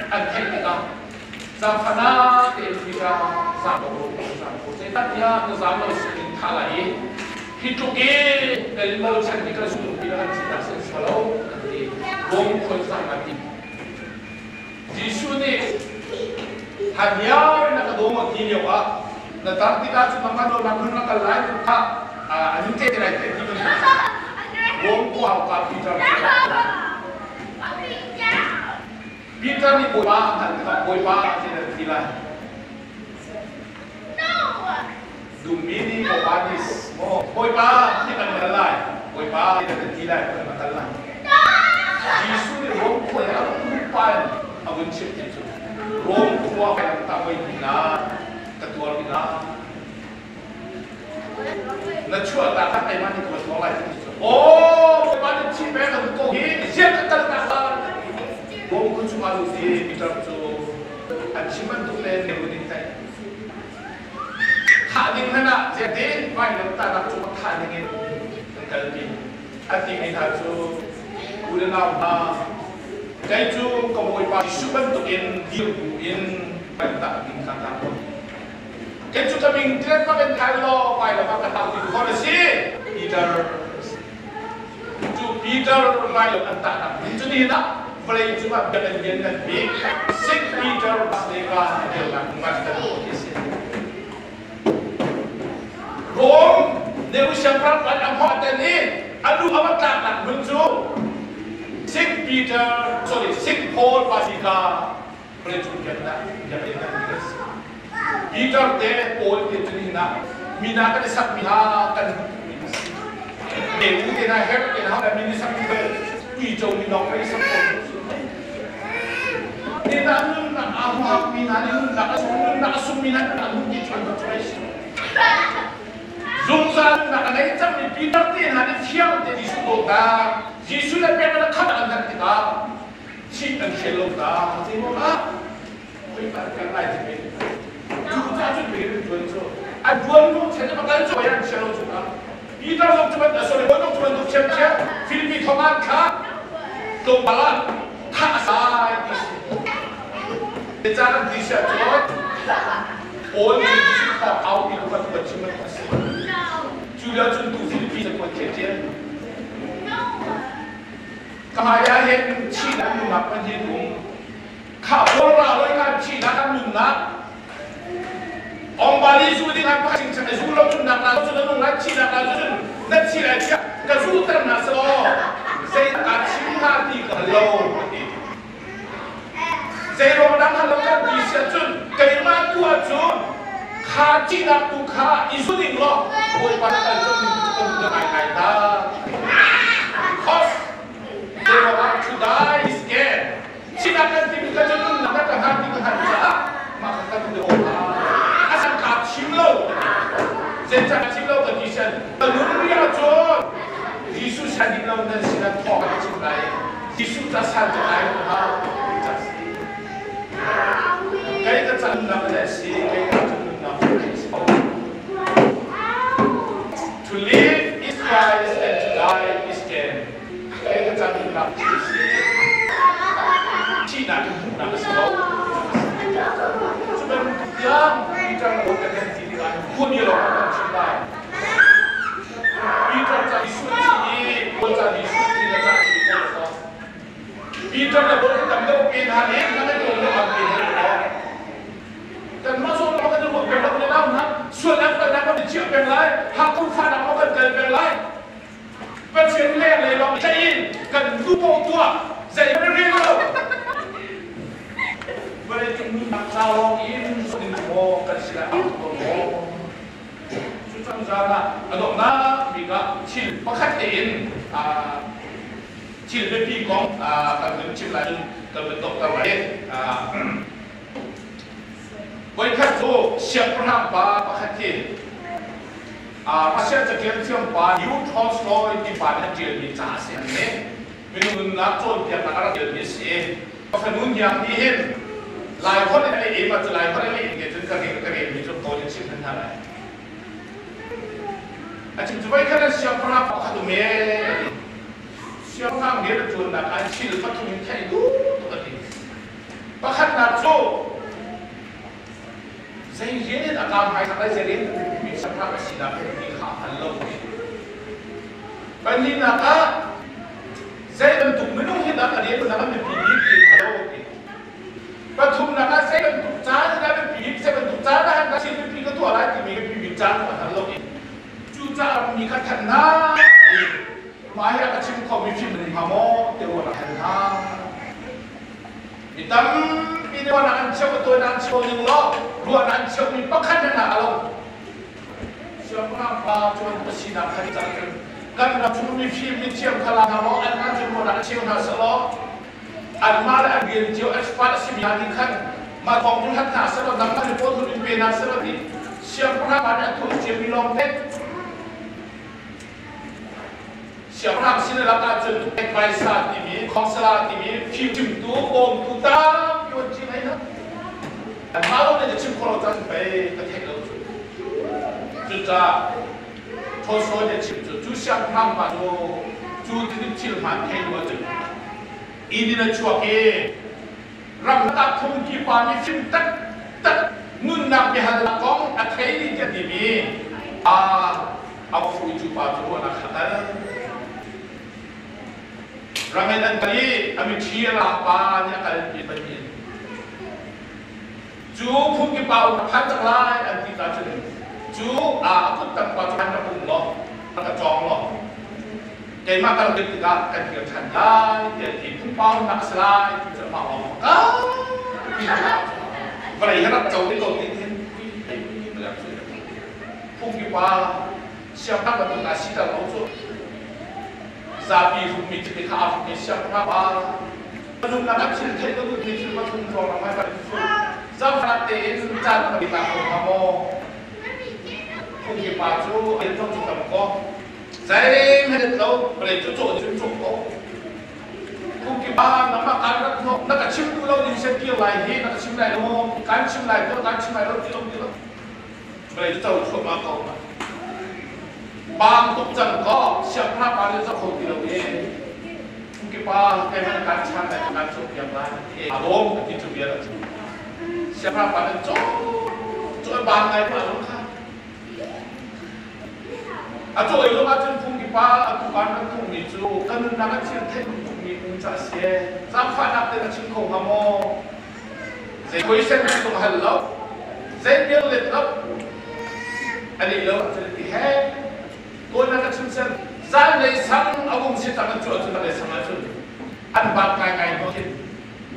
an theih tikah zaangfahnak tein Peter zaam ko zaam ko zeicahtiah na zaam lo si in thah lai i hi tluk i kan in bochan i kan sungpi le kan thihnak sin si lo an ti. Rom khua zaam an ti. Jesuh nih hlan in a ka daw maw ti lio ah na tar tikah cu nangmah nawlnak hmun na kal lai kha an in te lai te ti kan Rom khua ka Peter Peter nih Bawipa a hngalh tikah Bawipa ti na ti lai. Dummi Bawipa maw Bawipa ti kan kal lai Bawipa ti kan ti lai kan kal lai. Jesuh nih Rom khua i a pupa in a vun chimh ti cu Rom khua kan ta voi hna ka tuar hna na chuah ta kha keimah nih ka va tuar lai ti cu aw Bawipa nih thi peng ka ko hi ziak ka kal ta kha Rom khua chungah lut i Peter cu an chim bantuk le ne nih tlaih Thah ding hmanh ah zetin vailamtahnak cungah thah ding in an kalpi. A timi hna cu u le nau hna, kei cu ka Bawipa Jesuh bantukin dir bu in vailamtah ding kha kaa ruat. Kei cu ka min tilet bak in thai law vailam ah ka tau ding khon a si. Peter cu Peter vailam an tahnak hmun cu nihin ah vawlei cungah biakinn lian ngan bik St. Peter Basilica a dirnak hmun kan hmuh ti a si. Rom Nebuchadnezzar an a hmuh ten i a lu a va tlaknak hmun cu St. Peter sorry St. Paul Basilica vawlei cung biaknak biakinn ngan bik a si. Peter te Paul te cu nihin ah mina kan i sakmi hna kan hmuhmi a si. Ne u te hna Herod te hna min i sakmi bel uico nih lawng i sak ko. Ne na nunnak aa huahmi hna nih nunnak a sung nunnak a sungmi hna an hmuh ti chuan cu ai si. Zungzal nunnak a ngei cangmi Peter te hna nih fiang te Jesuh dawtnak Jesuh le pek an khat an hngalh tikah thih an hrial lo ta. Zeiruangah Khrihfa kan lai ti cu ca cu pe in tuan cu a tuan lu chen ma kal cu yan chen lo cu ka Peter zong cu ban sorry bon zong cu ban tuk chem chem Philippi thongan kha tlawmpal ah thah sai ti si te ca kan ti sia cun Paul nih Jesuh kha au ti kan kan chim a si cu lio cun tu Philippi ca kuat thiam thiam ka hmai ah hin chin an nunnak kan hin um Kha Kawlra loi kan thihnak kan nunnak Ong Bali zu ding han pakhat ching zu lo nunnak la cu na nung lai thihnak la cun na thi lai tiah ka zu ter hna selaw zei ka chim hna ti ka lo ti zei ruang dang han lo kan ti sia cun keimah tu ah cun kha thihnak tu kha i zu ding law Bawipa na kal cun ding cu ka nu ngai ngai ta because zei ruang ah to die is gain Sinah kan timi kha cu nunnak na ka hlan ti ka hngalh caah mah kha kan i awk a san kaa thim lo. Zeicah ka thim lo ka ti sian ka nun rih ahcun Jesuh san ding lo nan sinah thawng ka chim lai. Jesuh ca san cu ai ko ha ca si. Kei ka ca nunnak le si kei ka ca nunnak cu kei si. To live is Christ and to die is gain. Kei ka ca nunnak cu si. Thihnak in hmuhnak a si lo. Cu bantuk tiang Peter le kan kan ti tikah khuami lawng kan chim lai. Peter ca Jesuh thi i Paul ca Jesuh thi na ca thi ko lo. Peter le Paul tam deuh pe hna nih na kan tuan deuh pe hna lo. Kanmah zawn lawng kan i ruat peng lo le nau hna sualnak palhnak kan i chiah peng lai, hakkung fahnak lawng kan kal peng lai. Pathian lenglei lawng tlaih in kan nu paoh tuah zei kan rel lo. Vawleicung nunnak ca lawng in ding maw kan si lai au ko maw? Tuzaan ah a donghnak bik ah thil pakhat tein thil biapi kong kan vun chim lai cun kan vun donghter lai. Voikhat cu siangpahrang pa pakhat hi Russia caṭial thiam pa Leo Tolstoy ti pa nih a ṭialmi ca a si. Minung nunnak cawnpiaknak a rak ṭialmi a si. Ka fanu hniang nih hin Laiholh in a leh i mah cu Laiholh a leh in cun ka rel ka relmi cu tawn in chim hman hna lai. A chim cu voikhat an siangpahrang pakhat um ee. Siangpahrang rian a ṭuannak ah thil pathum in theih duh tuk a ti. Pakhatnak cu zei rian in a kaam hmaithak lai, zei rian mi siangpahrang a sinak he ti kha a hngal lo. Pahnihnak ah zei bantuk minung hi dah ka rian ṭuannak ah biapi bik ti a lo ti. Pathumnak ah zei bantuk caan dah biapi bik, zei bantuk caan ah dah thil biapi ka tuah lai timi biapi bik caan ka hngal lo i cucaah mi kha thanh hna i mah hi a ka chim khomi fim an hnga maw ti ruah a thanh hna. Mi tampi nih ruahnak an cheuh, tawinak an cheu ning law ruahnak an cheuhmi pakhat hmanh ah a lo. Siangpahrang pa cu an ka sinak kha cang cun kan ram chung mifim mithiam kha la hna law anmah cu ruahnak an cheu hna sehlaw anmah le an rian cio expert a simi hna nih khan mah kong cu hlat hna sehlaw nangmah nih pawl in pe hna sehlaw ti siangpahrang pa nih a tuah ciami lawng te siangpahrang sin lak ahcun advisor timi counselor timi fimchimtu bawmtu tampi an ci hlei hna. Anmah lo nih chim khawh lo caan pei ka theih lo cu. Cucaah Tolstoy nih a chim cu cu siangpahrang pa cu cu ti thil hmaan thei lu ahcun inn in a chuak i ramtak phungki pa mifim taktak nunnak biahalnak kong a thei dih tiah timi a a fu cu pa cu ruahnak kha kal. Ram in an kal i a mitthli a lak pa nih a kalpi pahnih. Cu phungki pa um phan cang lai an ti ka cun cu a kut tam pa cu an rak um law rak ka cawng law keimah kal rit tikah kan kir ṭhan lai tiah ti phungpa umnak a si lai ti cu amah lawng ka vawlei hi rak co ding ko ti hin phungki pa siangpahrang bantuk ah siter lo cu zapi hrukmi thil kha aa hrukmi siangpahrang pa nunnak ah thil theih lo duhmi thil pathum ruang ah hmai cu zamfarat tein caan kan ta ko hnga maw? Phungki pa cu a zong cu tam ko zeihmanh lo vawlei cu cawh cun cawh ko. Phungki pa nangmah kan rat hnawh na ka chim duh lo ding sen kir lai hi na ka chim lai lo kan chim lai lo kan chim lai lo ti lo ti lo vawlei cu co thluahmah ko. Bang tuk cang kaw siangpahrang pa nih zoh kho ti lo i Phungki pa keimah kan chan lai kan cawnpiak lai ti a lawm ka ti cu bia cu. Siangpahrang pa nih caw caw bang ngai pa lo kha. A caw i zong ahcun phungki pa atu kan rak thungmi cu ka nunnak a thil theih tukmi um ca si. Zaangfahnak tein a chim kho hnga maw? Zei question zong hal lo, zei bia let lo, a leh lo ahcun ti he tuan ka chim sen zanlei sang a um si cang an cu ahcun zanlei sang ahcun an bat ngai ngai hnu khin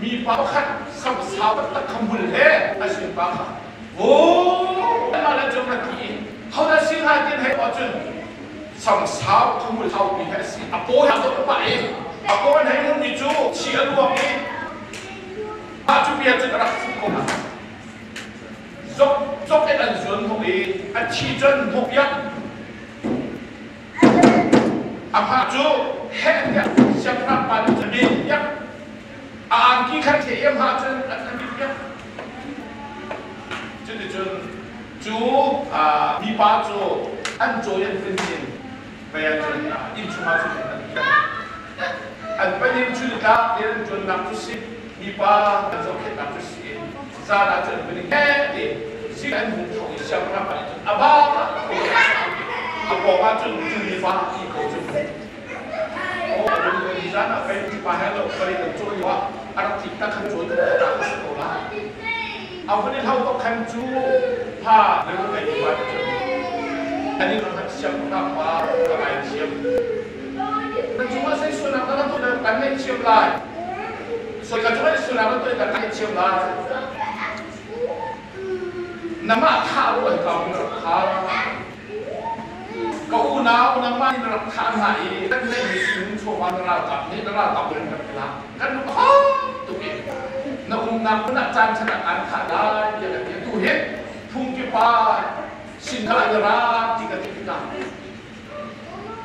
mi pa pakhat sam sau taktak kha mul he a sin pa kha wo mah le cung na ti i hodah si hnga tin hei ahcun sam sau kha mul sau pi he a si a paw he a zoh pah i a paw an hei hmunmi cu chi a luang i mah cu bia cu ka rak fuh ko hna. Zok zok in an zuan hnawh i a thi cun hnawhpiak. A hma cu heh tiah siangpahrang pa nih cun piak. A angki khan the i a hma cun an an piak. Cuticun cu mipa cu an cawi an vun in vei ahcun inn chungah cun an piak. An panin chun tlak in an ṭuannak cu si, mipa an zohkhenhnak cu si. Zan ah cun vun he ti zing an hung tho i siangpahrang pa nih cun a ba a pawng ah cun cu mipa ti ko cu. Aw ni zan ah pei mipa he lo pari kan cawi lio ah a rak tlik tak khan cawi kan ta ka si ko lai. A vun i hlau tuk khan cu ha le ngei mipa nih cun ani rak siangpahrang pa ka ngaithiam. Na cungah zei sualnak dah na tuah kan ngaihthiam lai. Soi ka cungah sualnak na tuah kan ngaihthiam lai. Namah thah ruah hi ka rak kha. Ka unau nangmah nih na rak thah hna i kan neihmi sinum chawva na ralkap nih na ralkap in kan lak. Kan lung a fak tuk i na umnak hmun ah caan khat ah kaan thah lai tiah kan ti. Atu hi phungki pa sin kha na ra ti ka ti tikah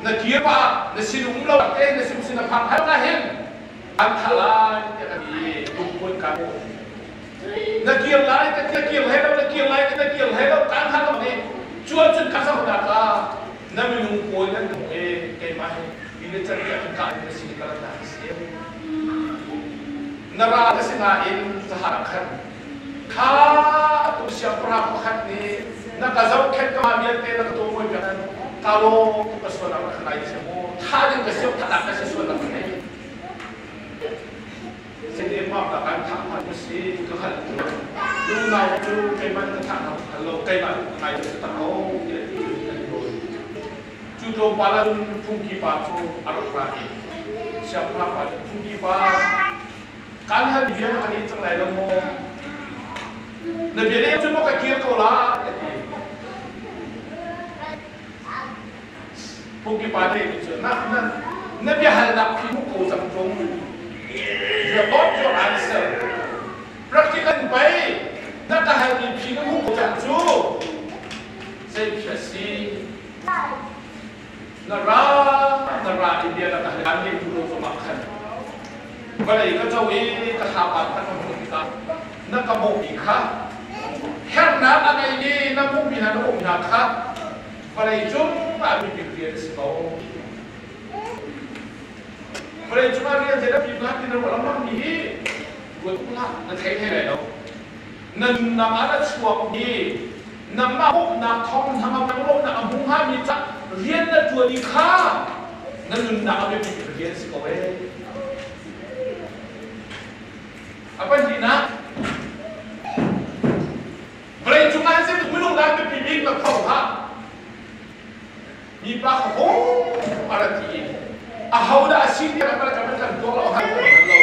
na kir pah na sinum lo te na sim sin na phak hal ka hin an thah lai tiah ka ti. Lungput ka na kir lai ka na kir hlei lo na kir lai na kir hlei lo kaan hal lo nih cuan cun ka zoh nak ah na minung pawl nan hmu i keimah hi mi le can tiah kan kah na si ka rat nak si na ra ka si nain zahar khan kha tu siangpahrang pakhat nih na ka zohkhenh ka ma vialte na ka tuah piak ka lawm ka sual nak ka ngai thiam mu tha ding ka siam tha ka si sual nak ka nei. Zeitinmah kan thah hna na si ka hngalh cu lungnau cu keimah nih ka thah hna hngal lo keimah nih ka ngai cu tak ko tiah ti cun kan i rawi. Cu tlawmpal ah cun phungki pa cu a rak ra i siangpahrang pa cu phungki pa kan hal bia na ka leh cang lai lo maw? Na bia leh cun maw ka kir ko la a ti. Phungki pa nih cun na na na biahalnak phi mu ko cang ṭung. You got your answer. Practical pei na ka halmi phi na hmuh ko cang cu. Zei khi a si? Na ra na ra i bia na ka hal kan leh duh lo zongah khan vawlei ka co i ka thlapa kha ka hmuh tikah na ka bawhmi kha hernak a ngeimi na hmuhmi hna na bawhmi hna kha Vawlei cung ah bik rian a si ko. Vawlei cung ah rian zei dah bik ti na ruah lengmang mi hi ruat hlah na thei thei lai lo. Na nunnak ah na chuak mi nangmah bawmhnak thawng hnangam rawhnak a hmu hngami ca rian na ṭuan i kha na nunnak a biapi bik rian a si ko ee. A pahnihnak Vawleicung ah hin minung dah biapi bik na kho hlah. Mipa kha hung a ra ti i ahodah a si tiah kan kan kan tuak lo kan hngal lo.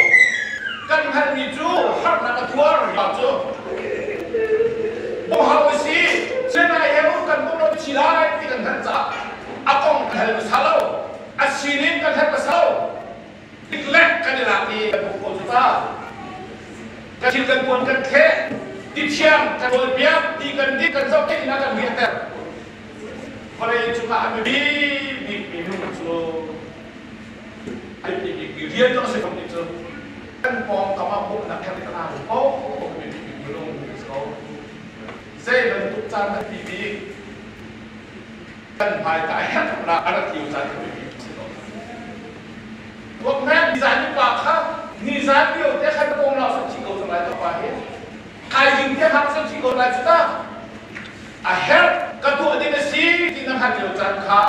Kan hngalhmi cu harnak a tuar pa cu bawmhau a si. Chennai he kan bawm lo chi lai ti kan hngalh caah a kong kan hal hmasa lo. A sining kan hal hmasa lo. Tiklek kan i lak i kan um ko cu ta. Kan thil kan puan kan thleh, tithiang kan rawlpiak, ti kan din kan zohkhenh inn ah kan riahter. Vawlei cungah a biapi bikmi minung cu a biapi bikmi rian cu a si ko ni cu kan pawngkam ah bawmhnak herh i a ko a biapi bik minung a si ko. Zei bantuk caan a biapi bik kan hmaika a herhnak a rat lio caan kha biapi a si ko. Tuaknak nizan ni pa kha nizan lio te khan kong lau san chi ko cang lai to pa hi. Thaizing te hak san chi ko lai cu ta. A herh ka tuah ding a si ti na hngalh lio caan kha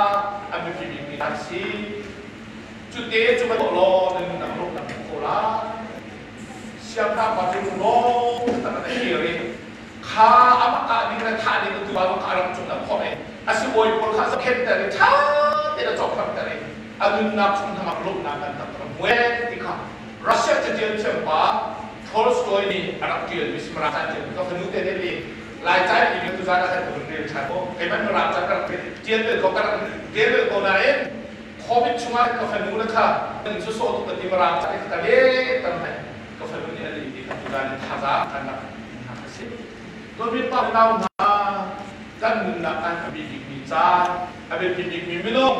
a biapi bikmi a si. Cu te cu va tuah law na nunnak lawmhnak hmu ko lai. Siangpahrang pa cu lawm tak a kir i kha amah kah ding le thah ding tu pa kha a ram cung a phorh i a sibawi pawl kha zohkhenhter i ṭha tein a cawkhrangter i a nunnak chung hnangam lawmhnak an tak rak hmu ti kha Russia catial thiam pa Tolstoy nih a rak ṭialmi Smara caan ṭialmi ka fanu te nih Lai ca i tu zan ah khan ka hun rel ṭhan ko keimah Mirang ca ka rak ṭial bel ko ka rak rel bel ko nain Covid chungah ka fanu na kha nan cu sawh tuk ka ti Mirang ca ka le tam hai ka fanu nih a leh ti kha tuzan in thazaang kan rak hna a si. Dawtmi pa nau hna kan nunnak ah a biapikmi caan, a biapi bikmi minung,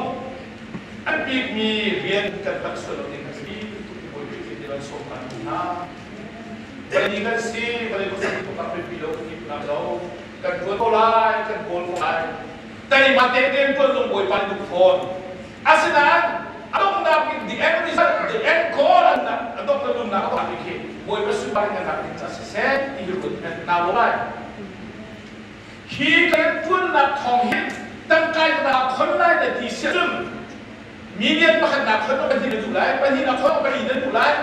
a biapikmi rian kan panh sual lo ding a si tuk ti bawi Khrih nih van sawm kan duh hna. Vawlei kan si, vawlei khuasak tuk ah biapi lo kan ti lo. Kan ṭuan ko lai, kan kawl ko lai. Teima tein ṭuan zong Bawipa nih duh fawn. Asinain a donghnak bik the end result, the end goal an a dongh na nunnak a donghnak bik hi Bawipa sunpar in nak ding ca siseh ti hi ruat na lo lai. Hi kan ṭuannak thawng hin tangka na khon lai na ti si cun million pakhat na khon pahnih na duh lai, pahnih na khon pali na duh lai.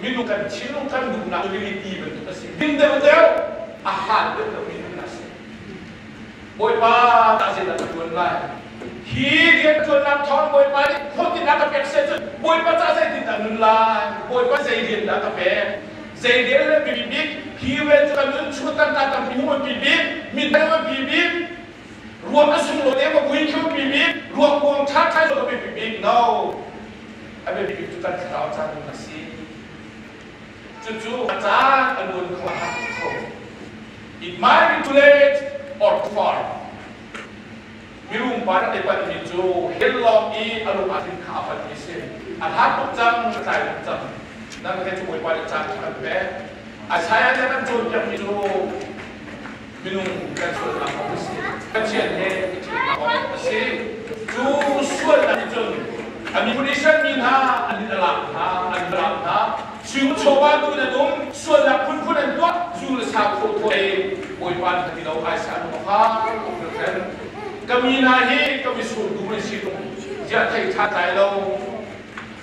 Minung kan thinlung kan duhnak rili ti bantuk a si. Ding deuh deuh a han deuh deuh mi na si. Bawipa tah zeidah ka ṭuan lai? Hi rianṭuannak thawng Bawipa nih khuatin a ka pek seh cun Bawipa caah zeitindah nun lai? Bawipa zei rian dah ka pek? Zei rian le biapi bik? Hi rian cu ka nun chung tangka tampi hmu biapi bik, mi dang biapi bik. Ruak a sunglawi te ma vui khiu pi bik, ruak kuang ṭha ṭha a biapi bik. No. A biapi bik cu kan thlarau ca nun a si. Cucu a caan a luan kho a hak kho. It might be too late or too far. Mirum pa rak i panhmi cu hell lawng i a lung ah hin kha a panhmi a si. A hlat tuk cang, a tlai tuk cang. Nang he cu Bawipa nih caan ṭha kan pek. Isaiah nih a kan cawnpiakmi cu minung kan sualnak kong a si. Pathian he i ṭhitnak kong a si. Cu sualnak nih cun a miphun Israel mi hna an in a lak hna, an lak hna. Sui chawva tu in an um, sualnak phunphun an tuah, zu le sa thawthaw ei Bawipa nih a ti lo, Isaiah lung a fak tuk hringhran. Ka mi hna hi ka mitsur dum an si tung, ziah thei ṭha tlai lo.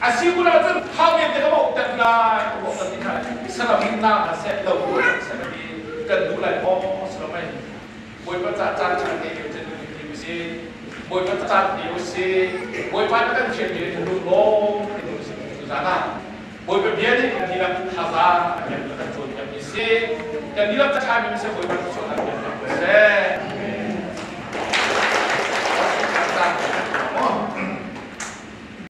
A si kun ahcun thau men te ka bawh tek lai, ka bawh ti hna saram in na hna seh, lo bu hna seh ti kan duh lai maw saram ei. Bawipa ca caan ṭha ngei lio cun ti si. Bawipa caan ti si. Bawipa na kan thiam mi kan duh lawm ti si. Tuzaan ah Bawipa bia nih kan dihlak thazaang a kan kan cawnpiak mi si. Kan dihlak ṭha mi si Bawipa cu kan piak seh.